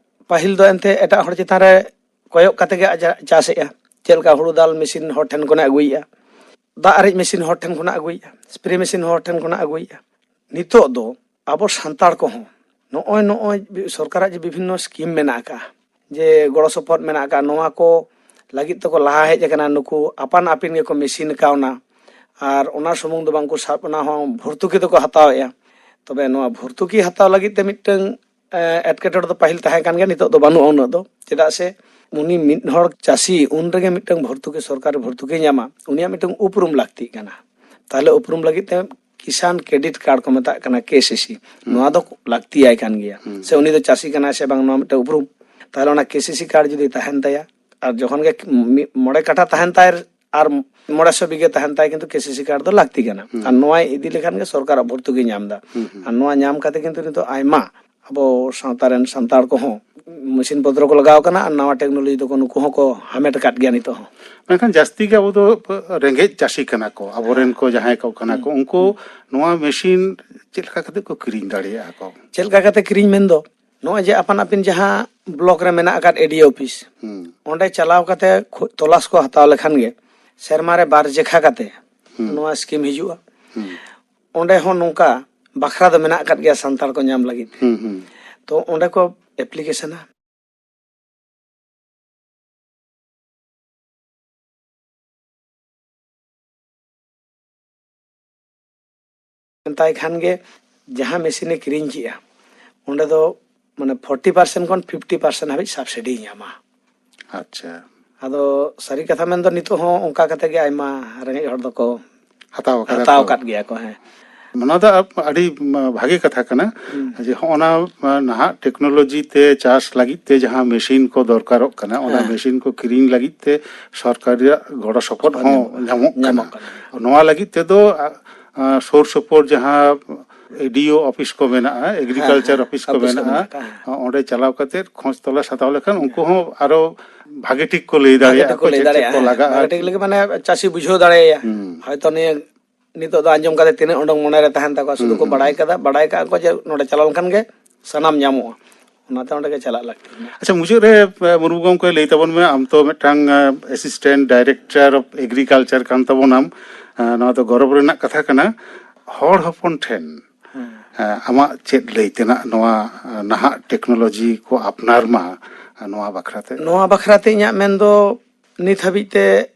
ᱯᱟᱹᱦᱤᱞ ᱫᱚ ᱮᱱᱛᱮ ᱮᱴᱟᱜ ᱦᱚᱲ ᱪᱮᱛᱟᱱ ᱨᱮ ᱠᱚᱭᱚᱜ ᱠᱟᱛᱮ ᱜᱮ ᱟᱡᱟᱜ ᱪᱟᱥᱮᱜᱼᱟ᱾ ᱪᱮᱫ ᱞᱮᱠᱟ ᱦᱩᱲᱩ ᱫᱟᱞ ᱢᱮᱥᱤᱱ ᱦᱚᱲ ᱴᱷᱮᱱ ᱠᱷᱚᱱᱮ ᱟᱹᱜᱩᱭᱮᱜᱼᱟ, ᱫᱟᱜ ᱟᱨᱮᱡ ᱢᱮᱥᱤᱱ ᱦᱚᱲ ᱴᱷᱮᱱ ᱠᱷᱚᱱᱟᱜ ᱟᱹᱜᱩᱭᱮᱜᱼᱟ, ᱥᱯᱨᱮ ᱢᱮᱥᱤᱱ ᱦᱚᱲ ᱴᱷᱮᱱ ᱠᱷᱚᱱᱟᱜ ᱟᱹᱜᱩᱭᱮᱜᱼᱟ᱾ ᱱᱤᱛᱚᱜ ᱫᱚ ᱟᱵᱚ ᱥᱟᱱᱛᱟᱲ ᱠᱚᱦᱚᱸ ᱱᱚᱜᱼᱚᱭ, ᱱᱚᱜᱼᱚᱭ ᱥᱚᱨᱠᱟᱨᱟᱜ ᱡᱮ ᱵᱤᱵᱷᱤᱱᱱᱚ ᱥᱠᱤᱢ ᱢᱮᱱᱟᱜ ᱟᱠᱟᱫᱼᱟ, ᱡᱮ ᱜᱚᱲᱚ ᱥᱚᱯᱚᱦᱚᱫ ᱢᱮᱱᱟᱜ ᱟᱠᱟᱫᱼᱟ, ᱱᱚᱣᱟ ᱠᱚ ᱞᱟᱹᱜᱤᱫ ᱛᱮᱠᱚ ᱞᱟᱦᱟ ᱦᱮᱡ ᱟᱠᱟᱱᱟ᱾ ᱱᱩᱠᱩ ᱟᱯᱟᱱ ᱟᱹᱯᱤᱱ ᱜᱮᱠᱚ ᱢᱮᱥᱤᱱ ᱠᱟᱣᱱᱟ, ᱟᱨ ᱚᱱᱟ ᱥᱩᱢᱩᱝ ᱫᱚ ᱵᱟᱝ, ᱩᱱᱠᱩ ᱥᱟᱵ ᱚᱱᱟ ᱦᱚᱸ ᱵᱷᱚᱨᱛᱩᱠᱤ ᱫᱚᱠᱚ ᱦᱟᱛᱟᱣᱮᱫᱼᱟ᱾ ᱛᱚᱵᱮ ᱱᱚᱣᱟ ᱵᱷᱚᱨᱛᱩᱠᱤ ᱦᱟᱛᱟᱣ ᱞᱟᱹᱜᱤᱫ ᱛᱮ ᱢᱤᱫᱴᱟᱝ ᱮᱸ, ᱮᱴᱠᱮᱴᱚᱬᱮ ᱫᱚ ᱯᱟᱹᱦᱤᱞ ᱛᱟᱦᱮᱸ ᱠᱟᱱ ᱜᱮᱭᱟ, ᱱᱤᱛᱚᱜ ᱫᱚ ᱵᱟᱹᱱᱩᱜᱼᱟ ᱩᱱᱟᱹᱜ ᱫᱚ᱾ ᱪᱮᱫᱟᱜ ᱥᱮ ᱩᱱᱤ ᱢᱤᱫ ᱦᱚᱲ ᱪᱟᱹᱥᱤ ᱩᱱ ᱨᱮᱜᱮ ᱢᱤᱫᱴᱟᱝ ᱵᱷᱚᱨᱛᱩᱠᱤ, ᱥᱚᱨᱠᱟᱨᱤ ᱵᱷᱚᱨᱛᱩᱠᱤ ᱧᱟᱢᱟ, ᱩᱱᱤᱭᱟᱜ ᱢᱤᱫᱴᱟᱝ ᱩᱯᱨᱩᱢ ᱞᱟᱹᱠᱛᱤᱜ ᱠᱟᱱᱟ᱾ ᱛᱟᱦᱞᱮ ᱩᱯᱨᱩᱢ ᱞᱟᱹᱜᱤᱫ ᱛᱮ ᱠᱤᱥᱟᱱ ᱠᱨᱮᱰᱤᱴ ᱠᱟᱨᱰ ᱠᱚ ᱢᱮᱛᱟᱜ ᱠᱟᱱᱟ, ᱠᱮ ᱥᱤ ᱥᱤ, ᱱᱚᱣᱟ ᱫᱚ ᱞᱟᱹᱠᱛᱤᱭᱟᱭ ᱠᱟᱱ ᱜᱮᱭᱟ᱾ ᱥᱮ ᱩᱱᱤ ᱫᱚ ᱪᱟᱹᱥᱤ ᱠᱟᱱᱟᱭ ᱥᱮ ᱵᱟᱝ, ᱱᱚᱣᱟ ᱢᱤᱫᱴᱟᱝ ᱩᱯᱨᱩᱢ᱾ ᱛᱟᱦᱞᱮ ᱚᱱᱟ ᱠᱮ ᱥᱤ ᱥᱤ ᱠᱟᱨᱰ ᱡᱩᱫᱤ ᱛᱟᱦᱮᱱ ᱛᱟᱭᱟ, ᱟᱨ ᱡᱚᱠᱷᱚᱱ ᱜᱮ ᱢᱤᱫ, ᱢᱚᱬᱮ ᱠᱟᱴᱷᱟ ᱛᱟᱦᱮᱱ ᱛᱟᱭ ᱟᱨ ᱢᱚᱬᱮ ᱥᱚ ᱵᱤᱜᱷᱟᱹ ᱛᱟᱦᱮᱱ ᱛᱟᱭ, ᱠᱤᱱᱛᱩ ᱠᱮ ᱥᱤ ᱥᱤ ᱠᱟᱨᱰ ᱫᱚ ᱞᱟᱹᱠᱛᱤ ᱠᱟᱱᱟ᱾ ᱟᱨ ᱱᱚᱣᱟᱭ ᱤᱫᱤ ᱞᱮᱠᱷᱟᱱ ᱜᱮ ᱥᱚᱨᱠᱟᱨᱟᱜ ᱵᱷᱚᱨᱛᱩᱠᱤ ᱧᱟᱢ ᱮᱫᱟ᱾ ᱟᱨ ᱱᱚᱣᱟ ᱧᱟᱢ ᱠᱟᱛᱮ ᱠᱤᱱᱛᱩ ᱱᱤᱛᱚᱜ ᱟᱭᱢᱟ ᱟᱵᱚ ᱥᱟᱶᱛᱟ ᱨᱮᱱ ᱥᱟᱱᱛᱟᱲ ᱠᱚᱦᱚᱸ ᱢᱮᱥᱤᱱ ᱯᱚᱛᱨᱚ ᱠᱚ ᱞᱟᱜᱟᱣ ᱠᱟᱱᱟ ᱟᱨ ᱱᱟᱣᱟ ᱴᱮᱠᱱᱳᱞᱚᱡᱤ ᱫᱚᱠᱚ ᱱᱩᱠᱩ ᱦᱚᱸᱠᱚ ᱦᱟᱢᱮᱴ ᱟᱠᱟᱫ ᱜᱮᱭᱟ ᱱᱤᱛᱚᱜ ᱦᱚᱸ᱾ ᱢᱮᱱᱠᱷᱟᱱ ᱡᱟᱹᱥᱛᱤ ᱜᱮ ᱟᱵᱚ ᱫᱚ ᱨᱮᱸᱜᱮᱡ ᱪᱟᱹᱥᱤ ᱠᱟᱱᱟ ᱠᱚ, ᱟᱵᱚᱨᱮᱱ ᱠᱚ ᱡᱟᱦᱟᱸᱭ ᱠᱚ ᱠᱟᱱᱟ ᱠᱚ, ᱩᱱᱠᱩ ᱱᱚᱣᱟ ᱢᱮᱥᱤᱱ ᱪᱮᱫ ᱞᱮᱠᱟ ᱠᱟᱛᱮ ᱠᱚ ᱠᱤᱨᱤᱧ ᱫᱟᱲᱮᱭᱟᱜᱼᱟ ᱠᱚ? ᱪᱮᱫ ᱞᱮᱠᱟ ᱠᱟᱛᱮ ᱠᱤᱨᱤᱧ ᱢᱮᱱᱫᱚ, ᱱᱚᱜᱼᱚᱭ ᱡᱮ ᱟᱯᱟᱱ ᱟᱹᱯᱤᱱ ᱡᱟᱦᱟᱸ ᱵᱞᱚᱠ ᱨᱮ ᱢᱮᱱᱟᱜ ᱟᱠᱟᱫ ᱮᱰᱤ ᱚᱯᱷᱤᱥ, ᱦᱩᱸ᱾ ᱚᱸᱰᱮ ᱪᱟᱞᱟᱣ ᱠᱟᱛᱮ ᱠᱷᱚ- ᱛᱚᱞᱟᱥ ᱠᱚ ᱦᱟᱛᱟᱣ ᱞᱮᱠᱷᱟᱱ ᱜᱮ ᱥᱮᱨᱢᱟ ᱨᱮ ᱵᱟᱨ ᱡᱮᱠᱷᱟ ᱠᱟᱛᱮ ᱦᱩᱸ᱾ ᱱᱚᱣᱟ ᱥᱠᱤᱢ ᱦᱤᱡᱩᱜᱼᱟ᱾ ᱦᱩᱸ᱾ ᱚᱸᱰᱮ ᱦᱚᱸ ᱱᱚᱝᱠᱟ ᱵᱟᱠᱷᱨᱟ ᱫᱚ ᱢᱮᱱᱟᱜ ᱟᱠᱟᱫ ᱜᱮᱭᱟ ᱥᱟᱱᱛᱟᱲ ᱠᱚ ᱧᱟᱢ ᱞᱟᱹᱜᱤᱫ ᱛᱮ᱾ ᱦᱩᱸ, ᱦᱩᱸ᱾ ᱛᱚ ᱚᱸᱰᱮ ᱠᱚ ᱮᱯᱞᱤᱠᱮᱥᱚᱱᱟ᱾ ᱢᱮᱛᱟᱭ ᱠᱷᱟᱱ ᱜᱮ ᱡᱟᱦᱟᱸ ᱢᱮᱥᱤᱱᱮ ᱠᱤᱨᱤᱧ ᱠᱮᱜᱼᱟ, ᱚᱸᱰᱮ ᱫᱚ ᱢᱟᱱᱮ ᱯᱷᱳᱨᱴᱤ ᱯᱟᱨᱥᱮᱱᱴ ᱠᱷᱚᱱ ᱯᱷᱤᱯᱴᱤ ᱯᱟᱨᱥᱮᱱᱴ ᱦᱟᱹᱵᱤᱡ ᱥᱟᱵᱥᱤᱰᱤᱭ ᱧᱟᱢᱟ᱾ ᱟᱪᱪᱷᱟ᱾ ᱟᱫᱚ ᱥᱟᱹᱨᱤ ᱠᱟᱛᱷᱟ ᱢᱮᱱᱫᱚ, ᱱᱤᱛᱚᱜ ᱦᱚᱸ ᱚᱱᱠᱟ ᱠᱟᱛᱮ ᱜᱮ ᱟᱭᱢᱟ ᱨᱮᱸᱜᱮᱡ ᱦᱚᱲ ᱫᱚᱠᱚ ᱦᱟᱛᱟᱣ ᱟᱠᱟᱫᱟ ᱦᱟᱛᱟᱣ ᱠᱚ᱾ ᱟᱠᱟᱫ ᱜᱮᱭᱟ ᱠᱚ᱾ ᱦᱮᱸ᱾ ᱱᱚᱣᱟ ᱫᱚ ᱟᱹᱰᱤ ᱵᱷᱟᱜᱮ ᱠᱟᱛᱷᱟ ᱠᱟᱱᱟ᱾ ᱡᱮ ᱦᱚᱸᱜᱼᱚ ᱱᱟ ᱱᱟᱦᱟᱜ ᱴᱮᱠᱱᱳᱞᱚᱡᱤ ᱛᱮ ᱪᱟᱥ ᱞᱟᱹᱜᱤᱫ ᱛᱮ ᱡᱟᱦᱟᱸ ᱢᱮᱥᱤᱱ ᱠᱚ ᱫᱚᱨᱠᱟᱨᱚᱜ ᱠᱟᱱᱟ, ᱚᱱᱟ ᱦᱮᱸ᱾ ᱢᱮᱥᱤᱱ ᱠᱚ ᱠᱤᱨᱤᱧ ᱞᱟᱹᱜᱤᱫ ᱛᱮ ᱥᱚᱨᱠᱟᱨ ᱨᱮᱭᱟᱜ ᱜᱚᱲᱚ ᱥᱚᱯᱚᱦᱚᱫ ᱦᱚᱸ ᱧᱟᱢᱚᱜ ᱠᱟᱱᱟ᱾ ᱧᱟᱢᱚᱜ ᱠᱟᱱᱟ᱾ ᱱᱚᱣᱟ ᱞᱟᱹᱜᱤᱫ ᱛᱮᱫᱚ ᱟ, ᱟ, ᱥᱩᱨ ᱥᱩᱯᱩᱨ ᱡᱟᱦᱟᱸ ᱮᱰᱤᱳ ᱚᱯᱷᱤᱥ ᱠᱚ ᱢᱮᱱᱟᱜᱼᱟ, ᱮᱜᱽᱨᱤᱠᱟᱞᱪᱟᱨ ᱦᱮᱸ, ᱚᱯᱷᱤᱥ ᱠᱚ ᱚᱯᱷᱤᱥ ᱠᱚ ᱢᱮᱱᱟᱜᱼᱟ, ᱢᱮᱱᱟᱜ ᱟᱠᱟᱫᱼᱟ, ᱦᱮᱸ᱾ ᱚᱸᱰᱮ ᱪᱟᱞᱟᱣ ᱠᱟᱛᱮ ᱠᱷᱚᱡᱽ ᱛᱚᱞᱟᱥ ᱦᱟᱛᱟᱣ ᱞᱮᱠᱷᱟᱱ ᱩᱱᱠᱩ ᱦᱚᱸ ᱟᱨᱚ ᱵᱷᱟᱜᱮ ᱴᱷᱤᱠ ᱠᱚ ᱞᱟᱹᱭ ᱵᱷᱟᱜᱮ ᱫᱟᱲᱮᱭᱟᱜᱼᱟ ᱴᱷᱤᱠ ᱠᱚ ᱠᱚ ᱞᱟᱹᱭ ᱪᱮᱫ ᱪᱮᱫ ᱫᱟᱲᱮᱭᱟᱜᱼᱟ, ᱠᱚ ᱦᱮᱸ᱾ ᱞᱟᱜᱟᱜᱼᱟ᱾ ᱵᱷᱟᱜᱮ ᱴᱷᱤᱠ ᱞᱟᱹᱜᱤᱫ ᱢᱟᱱᱮ ᱪᱟᱹᱥᱤ ᱵᱩᱡᱷᱟᱹᱣ ᱫᱟᱲᱮᱭᱟᱭᱟ᱾ ᱦᱩᱸ᱾ ᱦᱚᱭᱛᱚ ᱱᱤᱭᱟᱹ ᱱᱤᱛᱚᱜ ᱫᱚ ᱟᱸᱡᱚᱢ ᱠᱟᱛᱮ ᱛᱤᱱᱟᱹᱜ ᱩᱰᱩᱝ ᱢᱚᱱᱮᱨᱮ ᱛᱟᱦᱮᱱ ᱛᱟᱠᱚᱣᱟ, ᱥᱩᱫᱷᱩ ᱦᱩᱸ, ᱠᱚ ᱦᱩᱸ, ᱵᱟᱲᱟᱭ ᱦᱩᱸ᱾ ᱠᱟᱫᱟ, ᱵᱟᱲᱟᱭ ᱠᱟᱜᱼᱟ ᱠᱚ ᱡᱮ ᱱᱚᱰᱮ ᱪᱟᱞᱟᱣ ᱞᱮᱱᱠᱷᱟᱱ ᱜᱮ ᱥᱟᱱᱟᱢ ᱧᱟᱢᱚᱜᱼᱟ, ᱚᱱᱟᱛᱮ ᱚᱸᱰᱮ ᱜᱮ ᱪᱟᱞᱟᱜ ᱞᱟᱹᱠᱛᱤ ᱠᱟᱱᱟ᱾ ᱟᱪᱪᱷᱟ, ᱢᱩᱪᱟᱹᱫ ᱨᱮ ᱮ, ᱢᱩᱨᱢᱩ ᱜᱚᱢᱠᱮ, ᱞᱟᱹᱭ ᱛᱟᱵᱚᱱ ᱢᱮ, ᱟᱢ ᱛᱚ ᱢᱤᱫᱴᱟᱝ ᱮ, ᱮᱥᱤᱥᱴᱮᱱᱴ ᱰᱟᱭᱨᱮᱠᱴᱚᱨ ᱚᱯᱷ ᱮᱜᱽᱨᱤᱠᱟᱞᱪᱟᱨ ᱠᱟᱱ ᱛᱟᱵᱚᱱᱟᱢ᱾ ᱮ, ᱱᱚᱣᱟ ᱫᱚ ᱜᱚᱨᱚᱵᱽ ᱨᱮᱱᱟᱜ ᱠᱟᱛᱷᱟ ᱠᱟᱱᱟ᱾ ᱦᱚᱲ ᱦᱚᱯᱚᱱ ᱴᱷᱮᱱ ᱮ, ᱟᱢᱟᱜ ᱪᱮᱫ ᱞᱟᱹᱭ ᱛᱮᱱᱟᱜ ᱱᱚᱣᱟ ᱮ, ᱱᱟᱦᱟᱜ ᱴᱮᱠᱱᱳᱞᱚᱡᱤ ᱠᱚ ᱟᱯᱱᱟᱨ ᱢᱟ, ᱮ, ᱱᱚᱣᱟ ᱵᱟᱠᱷᱨᱟᱛᱮ? ᱱᱚᱣᱟ ᱵᱟᱠᱷᱨᱟᱛᱮ ᱤᱧᱟᱹᱜ ᱢᱮᱱ ᱫᱚ, ᱱᱤᱛ ᱦᱟᱹᱵᱤᱡ ᱛᱮ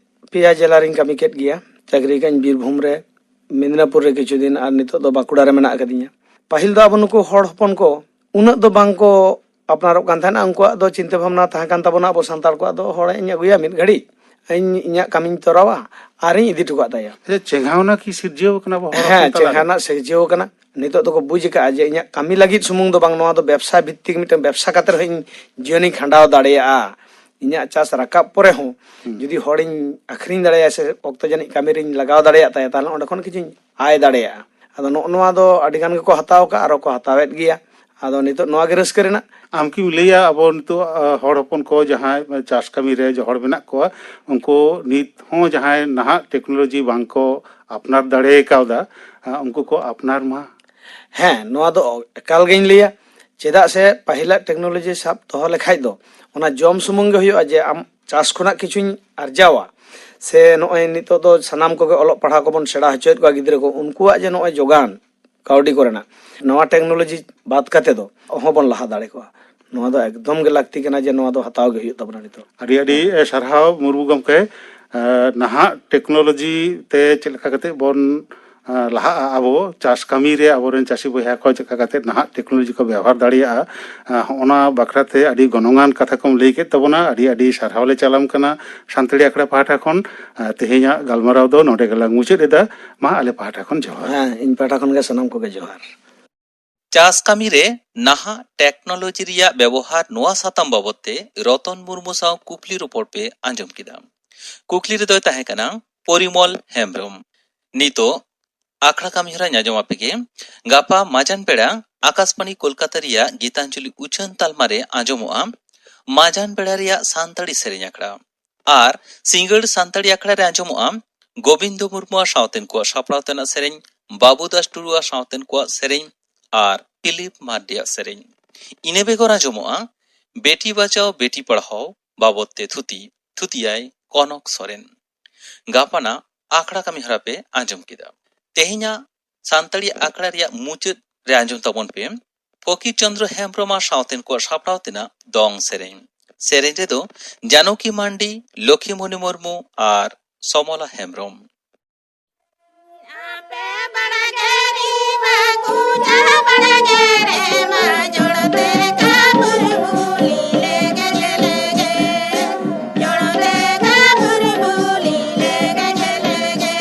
ᱯᱮᱭᱟ ᱡᱮᱞᱟ ᱨᱤᱧ ᱠᱟᱹᱢᱤ ᱠᱮᱫ ᱜᱮᱭᱟ᱾ ᱪᱟᱹᱠᱨᱤ ᱠᱟᱹᱧ ᱵᱤᱨᱵᱷᱩᱢ ᱨᱮ, ᱢᱮᱫᱽᱱᱟᱯᱩᱨ ᱨᱮ ᱠᱤᱪᱷᱩ ᱫᱤᱱ, ᱟᱨ ᱱᱤᱛᱚᱜ ᱫᱚ ᱵᱟᱸᱠᱩᱲᱟ ᱨᱮ ᱢᱮᱱᱟᱜ ᱟᱠᱟᱫᱤᱧᱟ᱾ ᱯᱟᱹᱦᱤᱞ ᱫᱚ ᱟᱵᱚ ᱱᱩᱠᱩ ᱦᱚᱲ ᱦᱚᱯᱚᱱ ᱠᱚ ᱩᱱᱟᱹᱜ ᱫᱚ ᱵᱟᱝ ᱠᱚ ᱟᱯᱱᱟᱨᱚᱜ ᱠᱟᱱ ᱛᱟᱦᱮᱱᱟ᱾ ᱩᱱᱠᱩᱣᱟᱜ ᱫᱚ ᱪᱤᱱᱛᱟᱹ ᱵᱷᱟᱵᱽᱱᱟ ᱛᱟᱦᱮᱸ ᱠᱟᱱ ᱛᱟᱵᱚᱱᱟ, ᱟᱵᱚ ᱥᱟᱱᱛᱟᱲ ᱠᱚᱣᱟᱜ ᱫᱚ, "ᱦᱚᱲ ᱤᱧ ᱟᱹᱜᱩᱭᱟ ᱢᱤᱫ ᱜᱷᱟᱹᱲᱤᱡ, ᱤᱧ ᱤᱧᱟᱹᱜ ᱠᱟᱹᱢᱤᱧ ᱛᱚᱨᱟᱣᱟ ᱟᱨᱤᱧ ᱤᱫᱤ ᱦᱚᱴᱚ ᱠᱟᱜ ᱛᱟᱭᱟ᱾" ᱟᱪᱪᱷᱟ, ᱪᱮᱸᱜᱷᱟᱣᱱᱟ ᱠᱤ ᱥᱤᱨᱡᱟᱹᱣ ᱠᱟᱱᱟ ᱟᱵᱚ ᱦᱚᱲ ᱦᱮᱸ, ᱦᱚᱯᱚᱱ ᱛᱟᱞᱟᱨᱮ? ᱪᱮᱸᱜᱷᱟᱣᱱᱟ ᱥᱤᱨᱡᱟᱹᱣ ᱠᱟᱱᱟ᱾ ᱱᱤᱛᱚᱜ ᱫᱚᱠᱚ ᱵᱩᱡᱽ ᱟᱠᱟᱫᱼᱟ ᱡᱮ ᱤᱧᱟᱹᱜ ᱠᱟᱹᱢᱤ ᱞᱟᱹᱜᱤᱫ ᱥᱩᱢᱩᱝ ᱫᱚ ᱵᱟᱝ, ᱱᱚᱣᱟ ᱫᱚ ᱵᱮᱵᱽᱥᱟ ᱵᱷᱤᱛᱛᱤᱠ ᱢᱤᱫᱴᱟᱝ ᱵᱮᱵᱽᱥᱟ ᱠᱟᱛᱮ ᱨᱮᱦᱚᱸ ᱤᱧ ᱡᱤᱭᱚᱱᱤᱧ ᱠᱷᱟᱸᱰᱟᱣ ᱫᱟᱲᱮᱭᱟᱜᱼᱟ᱾ ᱤᱧᱟᱹᱜ ᱪᱟᱥ ᱨᱟᱠᱟᱵ ᱯᱚᱨᱮ ᱦᱚᱸ ᱡᱩᱫᱤ ᱦᱚᱲᱤᱧ ᱟᱹᱠᱷᱨᱤᱧ ᱫᱟᱲᱮᱭᱟᱭᱟ ᱥᱮ ᱚᱠᱛᱚ ᱡᱟᱹᱱᱤᱡ ᱠᱟᱹᱢᱤ ᱨᱤᱧ ᱞᱟᱜᱟᱣ ᱫᱟᱲᱮᱭᱟᱜ ᱛᱟᱭᱟ, ᱛᱟᱦᱚᱞᱮ ᱚᱸᱰᱮ ᱠᱷᱚᱱ ᱠᱤᱪᱷᱩᱧ ᱟᱭ ᱫᱟᱲᱮᱭᱟᱜᱼᱟ᱾ ᱟᱫᱚ ᱱᱚᱜᱼᱚ ᱱᱚᱣᱟ ᱫᱚ ᱟᱹᱰᱤ ᱜᱟᱱ ᱜᱮᱠᱚ ᱦᱟᱛᱟᱣ ᱟᱠᱟᱫᱼᱟ, ᱟᱨᱚ ᱠᱚ ᱦᱟᱛᱟᱣᱮᱫ ᱜᱮᱭᱟ᱾ ᱟᱫᱚ ᱱᱤᱛᱚᱜ ᱱᱚᱣᱟ ᱜᱮ ᱨᱟᱹᱥᱠᱟᱹ ᱨᱮᱱᱟᱜ᱾ ᱟᱢ ᱠᱤᱢ ᱞᱟᱹᱭᱟ, ᱟᱵᱚ ᱱᱤᱛᱚᱜ, ᱟ, ᱦᱚᱲ ᱦᱚᱯᱚᱱ ᱠᱚ ᱡᱟᱦᱟᱸᱭ ᱪᱟᱥ ᱠᱟᱹᱢᱤ ᱨᱮ ᱡᱚᱦᱚᱲ ᱢᱮᱱᱟᱜ ᱠᱚᱣᱟ, ᱩᱱᱠᱩ ᱱᱤᱛ ᱦᱚᱸ ᱡᱟᱦᱟᱸᱭ ᱱᱟᱦᱟᱜ ᱴᱮᱠᱱᱳᱞᱚᱡᱤ ᱵᱟᱝ ᱠᱚ ᱟᱯᱱᱟᱨ ᱫᱟᱲᱮ ᱠᱟᱣᱫᱟ, ᱟ, ᱩᱱᱠᱩ ᱠᱚ ᱟᱯᱱᱟᱨ ᱢᱟ? ᱦᱮᱸ, ᱱᱚᱣᱟ ᱫᱚ ᱮᱠᱟᱞ ᱜᱤᱧ ᱞᱟᱹᱭᱟ᱾ ᱪᱮᱫᱟᱜ ᱥᱮ ᱯᱟᱹᱦᱤᱞᱟᱜ ᱴᱮᱠᱱᱳᱞᱚᱡᱤ ᱥᱟᱵ ᱫᱚᱦᱚ ᱞᱮᱠᱷᱟᱡ ᱫᱚ ᱚᱱᱟ ᱡᱚᱢ ᱥᱩᱢᱩᱝ ᱜᱮ ᱦᱩᱭᱩᱜᱼᱟ, ᱡᱮ ᱟᱢ ᱪᱟᱥ ᱠᱷᱚᱱᱟᱜ ᱠᱤᱪᱷᱩᱧ ᱟᱨᱡᱟᱣᱟ, ᱥᱮ ᱱᱚᱜᱼᱚᱭ ᱱᱤᱛᱚᱜ ᱫᱚ ᱥᱟᱱᱟᱢ ᱠᱚᱜᱮ ᱚᱞᱚᱜ ᱯᱟᱲᱦᱟᱣ ᱠᱚᱵᱚᱱ ᱥᱮᱬᱟ ᱦᱚᱪᱚᱭᱮᱫ ᱠᱚᱣᱟ ᱜᱤᱫᱽᱨᱟᱹ ᱠᱚ, ᱩᱱᱠᱩᱣᱟᱜ ᱡᱮ ᱱᱚᱜᱼᱚᱭ ᱡᱚᱜᱟᱱ ᱠᱟᱹᱣᱰᱤ ᱠᱚᱨᱮᱱᱟᱜ, ᱱᱚᱣᱟ ᱴᱮᱠᱱᱳᱞᱚᱡᱤ ᱵᱟᱫ ᱠᱟᱛᱮ ᱫᱚ ᱚᱦᱚᱸ ᱵᱚᱱ ᱞᱟᱦᱟ ᱫᱟᱲᱮ ᱠᱚᱜᱼᱟ᱾ ᱱᱚᱣᱟ ᱫᱚ ᱮᱠᱫᱚᱢ ᱜᱮ ᱞᱟᱹᱠᱛᱤ ᱠᱟᱱᱟ ᱡᱮ ᱱᱚᱣᱟ ᱫᱚ ᱦᱟᱛᱟᱣ ᱜᱮ ᱦᱩᱭᱩᱜ ᱛᱟᱵᱚᱱᱟ ᱱᱤᱛᱚᱜ᱾ ᱟᱹᱰᱤ ᱟᱹᱰᱤ, ᱮ, ᱥᱟᱨᱦᱟᱣ ᱢᱩᱨᱢᱩ ᱜᱚᱢᱠᱮ᱾ ᱮ, ᱱᱟᱦᱟᱜ ᱴᱮᱠᱱᱳᱞᱚᱡᱤ ᱛᱮ ᱪᱮᱫ ᱞᱮᱠᱟ ᱠᱟᱛᱮ ᱵᱚᱱ, ᱮ, ᱞᱟᱦᱟᱜᱼᱟ, ᱟᱵᱚ ᱪᱟᱥ ᱠᱟᱹᱢᱤ ᱨᱮ ᱟᱵᱚᱨᱮᱱ ᱪᱟᱹᱥᱤ ᱵᱚᱭᱦᱟ ᱠᱚ ᱪᱮᱫ ᱞᱮᱠᱟ ᱠᱟᱛᱮ ᱱᱟᱦᱟᱜ ᱴᱮᱠᱱᱳᱞᱚᱡᱤ ᱠᱚ ᱵᱮᱣᱦᱟᱨ ᱫᱟᱲᱮᱭᱟᱜᱼᱟ, ᱮ, ᱦᱚᱸᱜᱼᱚ ᱱᱟ ᱵᱟᱠᱷᱨᱟ ᱛᱮ ᱟᱹᱰᱤ ᱜᱚᱱᱚᱝᱟᱱ ᱠᱟᱛᱷᱟ ᱠᱚᱢ ᱞᱟᱹᱭ ᱠᱮᱫ ᱛᱟᱵᱚᱱᱟ᱾ ᱟᱹᱰᱤ ᱟᱹᱰᱤ ᱥᱟᱨᱦᱟᱣ ᱞᱮ ᱪᱟᱞᱟᱢ ᱠᱟᱱᱟ ᱥᱟᱱᱛᱟᱲᱤ ᱟᱠᱷᱲᱟ ᱯᱟᱦᱴᱟ ᱠᱷᱚᱱ᱾ ᱮ, ᱛᱮᱦᱮᱧᱟᱜ ᱜᱟᱞᱢᱟᱨᱟᱣ ᱫᱚ ᱱᱚᱰᱮ ᱜᱮᱞᱟᱝ ᱢᱩᱪᱟᱹᱫ ᱮᱫᱟ᱾ ᱢᱟ, ᱟᱞᱮ ᱯᱟᱦᱴᱟ ᱠᱷᱚᱱ ᱡᱚᱦᱟᱨ᱾ ᱦᱮᱸ, ᱤᱧ ᱯᱟᱦᱴᱟ ᱠᱷᱚᱱ ᱜᱮ ᱥᱟᱱᱟᱢ ᱠᱚᱜᱮ ᱡᱚᱦᱟᱨ᱾ ᱪᱟᱥ ᱠᱟᱹᱢᱤ ᱨᱮ ᱱᱟᱦᱟᱜ ᱴᱮᱠᱱᱳᱞᱚᱡᱤ ᱨᱮᱭᱟᱜ ᱵᱮᱵᱚᱦᱟᱨ, ᱱᱚᱣᱟ ᱥᱟᱛᱟᱢ ᱵᱟᱵᱚᱫ ᱛᱮ ᱨᱚᱛᱚᱱ ᱢᱩᱨᱢᱩ ᱥᱟᱶ ᱠᱩᱠᱞᱤ ᱨᱚᱯᱚᱲ ᱯᱮ ᱟᱸᱡᱚᱢ ᱠᱮᱫᱟ᱾ ᱠᱩᱠᱞᱤ ᱨᱮᱫᱚᱭ ᱛᱟᱦᱮᱸ ᱠᱟᱱᱟ ᱯᱚᱨᱤᱢᱚᱞ ᱦᱮᱢᱵᱨᱚᱢ᱾ ᱱᱤᱛᱚᱜ ᱟᱠᱷᱲᱟ ᱠᱟᱹᱢᱤ ᱦᱚᱨᱟ ᱟᱸᱡᱚᱢ ᱟᱯᱮ ᱜᱮ᱾ ᱜᱟᱯᱟ ᱢᱟᱡᱟᱱ ᱵᱮᱲᱟ ᱟᱠᱟᱥᱵᱟᱬᱤ ᱠᱳᱞᱠᱟᱛᱟ ᱨᱮᱭᱟᱜ ᱜᱤᱛᱟᱧᱡᱚᱞᱤ ᱩᱪᱷᱟᱹᱱ ᱛᱟᱞᱢᱟ ᱨᱮ ᱟᱸᱡᱚᱢᱚᱜᱼᱟ ᱢᱟᱡᱟᱱ ᱵᱮᱲᱟ ᱨᱮᱭᱟᱜ ᱥᱟᱱᱛᱟᱲᱤ ᱥᱮᱨᱮᱧ ᱟᱠᱷᱲᱟ᱾ ᱟᱨ ᱥᱤᱸᱜᱟᱹᱲ ᱥᱟᱱᱛᱟᱲᱤ ᱟᱠᱷᱲᱟ ᱨᱮ ᱟᱸᱡᱚᱢᱚᱜᱼᱟ ᱜᱳᱵᱤᱱᱫᱚ ᱢᱩᱨᱢᱩᱣᱟᱜ ᱥᱟᱶᱛᱮᱱ ᱠᱚᱣᱟᱜ ᱥᱟᱯᱲᱟᱣ ᱛᱮᱱᱟᱜ ᱥᱮᱨᱮᱧ, ᱵᱟᱹᱵᱩ ᱫᱟᱥ ᱴᱩᱰᱩᱣᱟᱜ ᱥᱟᱶᱛᱮᱱ ᱠᱚᱣᱟᱜ ᱥᱮᱨᱮᱧ ᱟᱨ ᱯᱷᱤᱞᱤᱯ ᱢᱟᱨᱰᱤᱭᱟᱜ ᱥᱮᱨᱮᱧ᱾ ᱤᱱᱟᱹ ᱵᱮᱜᱚᱨ ᱟᱸᱡᱚᱢᱚᱜᱼᱟ ᱵᱮᱴᱤ ᱵᱟᱪᱟᱣ ᱵᱮᱴᱤ ᱯᱟᱲᱦᱟᱣ ᱵᱟᱵᱚᱫ ᱛᱮ ᱛᱷᱩᱛᱤ, ᱛᱷᱩᱛᱤᱭᱟᱭ ᱠᱚᱱᱚᱠ ᱥᱚᱨᱮᱱ᱾ ᱜᱟᱯᱟᱱᱟᱜ ᱟᱠᱷᱲᱟ ᱠᱟᱹᱢᱤ ᱦᱚᱨᱟ ᱯᱮ ᱟᱸᱡᱚᱢ ᱠᱮᱫᱟ᱾ ᱛᱮᱦᱮᱧᱟᱜ ᱥᱟᱱᱛᱟᱲᱤ ᱟᱠᱷᱲᱟ ᱨᱮᱭᱟᱜ ᱢᱩᱪᱟᱹᱫ ᱨᱮ ᱟᱸᱡᱚᱢ ᱛᱟᱵᱚᱱ ᱯᱮ ᱯᱷᱚᱠᱤᱨ ᱪᱚᱸᱫᱽᱨᱚ ᱦᱮᱢᱵᱽᱨᱚᱢ ᱟᱨ ᱥᱟᱶᱛᱮᱱ ᱠᱚᱣᱟᱜ ᱥᱟᱯᱲᱟᱣ ᱛᱮᱱᱟᱜ ᱫᱚᱝ ᱥᱮᱨᱮᱧ᱾ ᱥᱮᱨᱮᱧ ᱨᱮᱫᱚ ᱡᱟᱱᱚᱠᱤ ᱢᱟᱱᱰᱤ, ᱞᱚᱠᱷᱤᱢᱚᱱᱤ ᱢᱩᱨᱢᱩ ᱟᱨ ᱥᱚᱢᱚᱞᱟ ᱦᱮᱢᱵᱽᱨᱚᱢ᱾ ᱟᱯᱮ ᱵᱟᱲᱜᱮ ᱨᱮ ᱢᱟ ᱠᱚᱪᱟ ᱵᱟᱲᱜᱮ ᱨᱮ ᱢᱟ ᱡᱚᱲ ᱛᱮ ᱠᱟᱵᱩᱨ ᱵᱩᱞᱤ ᱞᱮᱜᱮ ᱞᱮᱜᱮ, ᱡᱚᱲ ᱛᱮ ᱠᱟᱵᱩᱨ ᱵᱩᱞᱤ ᱞᱮᱜᱮ ᱞᱮᱜᱮ᱾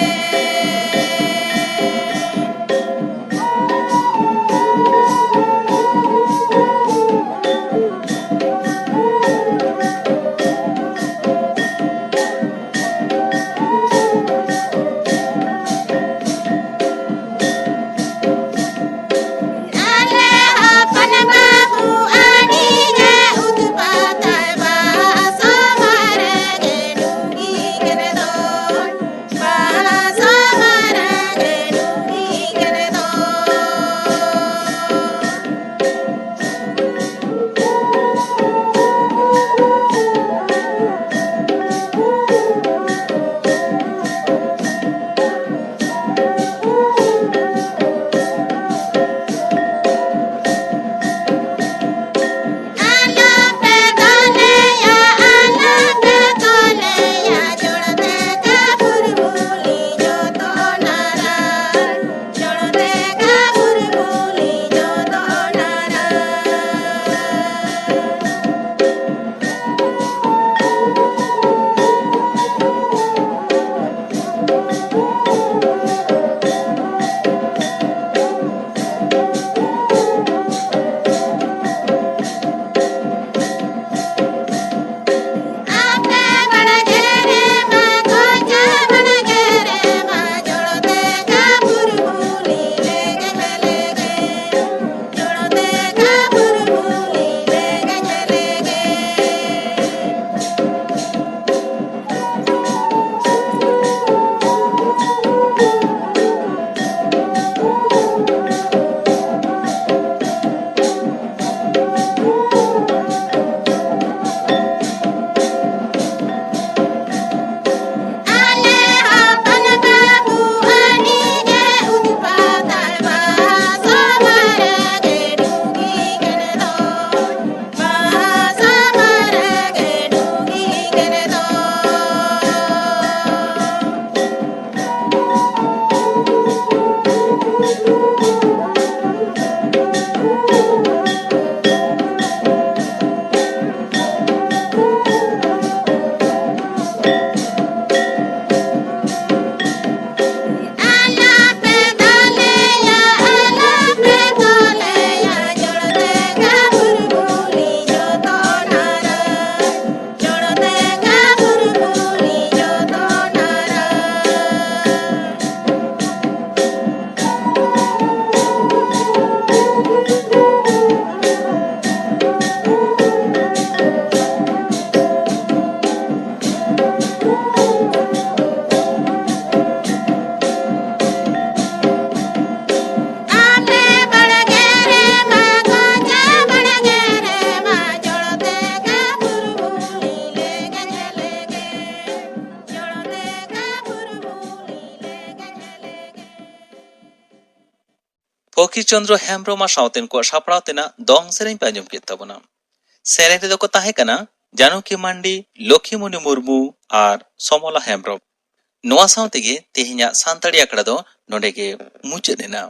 ᱯᱷᱚᱠᱤᱨ ᱪᱚᱸᱫᱽᱨᱚ ᱦᱮᱢᱵᱽᱨᱚᱢ ᱟᱨ ᱥᱟᱶᱛᱮᱱ ᱠᱚᱣᱟᱜ ᱥᱟᱯᱲᱟᱣ ᱛᱮᱱᱟᱜ ᱫᱚᱝ ᱥᱮᱨᱮᱧ ᱯᱮ ᱟᱸᱡᱚᱢ ᱠᱮᱫ ᱛᱟᱵᱚᱱᱟ᱾ ᱥᱮᱨᱮᱧ ᱨᱮᱫᱚ ᱠᱚ ᱛᱟᱦᱮᱸ ᱠᱟᱱᱟ ᱡᱟᱱᱚᱠᱤ ᱢᱟᱱᱰᱤ, ᱞᱚᱠᱷᱤᱢᱩᱱᱤ ᱢᱩᱨᱢᱩ ᱟᱨ ᱥᱚᱢᱚᱞᱟ ᱦᱮᱢᱵᱽᱨᱚᱢ᱾ ᱱᱚᱣᱟ ᱥᱟᱶ ᱛᱮᱜᱮ ᱛᱮᱦᱮᱧᱟᱜ ᱥᱟᱱᱛᱟᱲᱤ ᱟᱠᱷᱲᱟ ᱫᱚ ᱱᱚᱰᱮ ᱜᱮ ᱢᱩᱪᱟᱹᱫ ᱮᱱᱟ᱾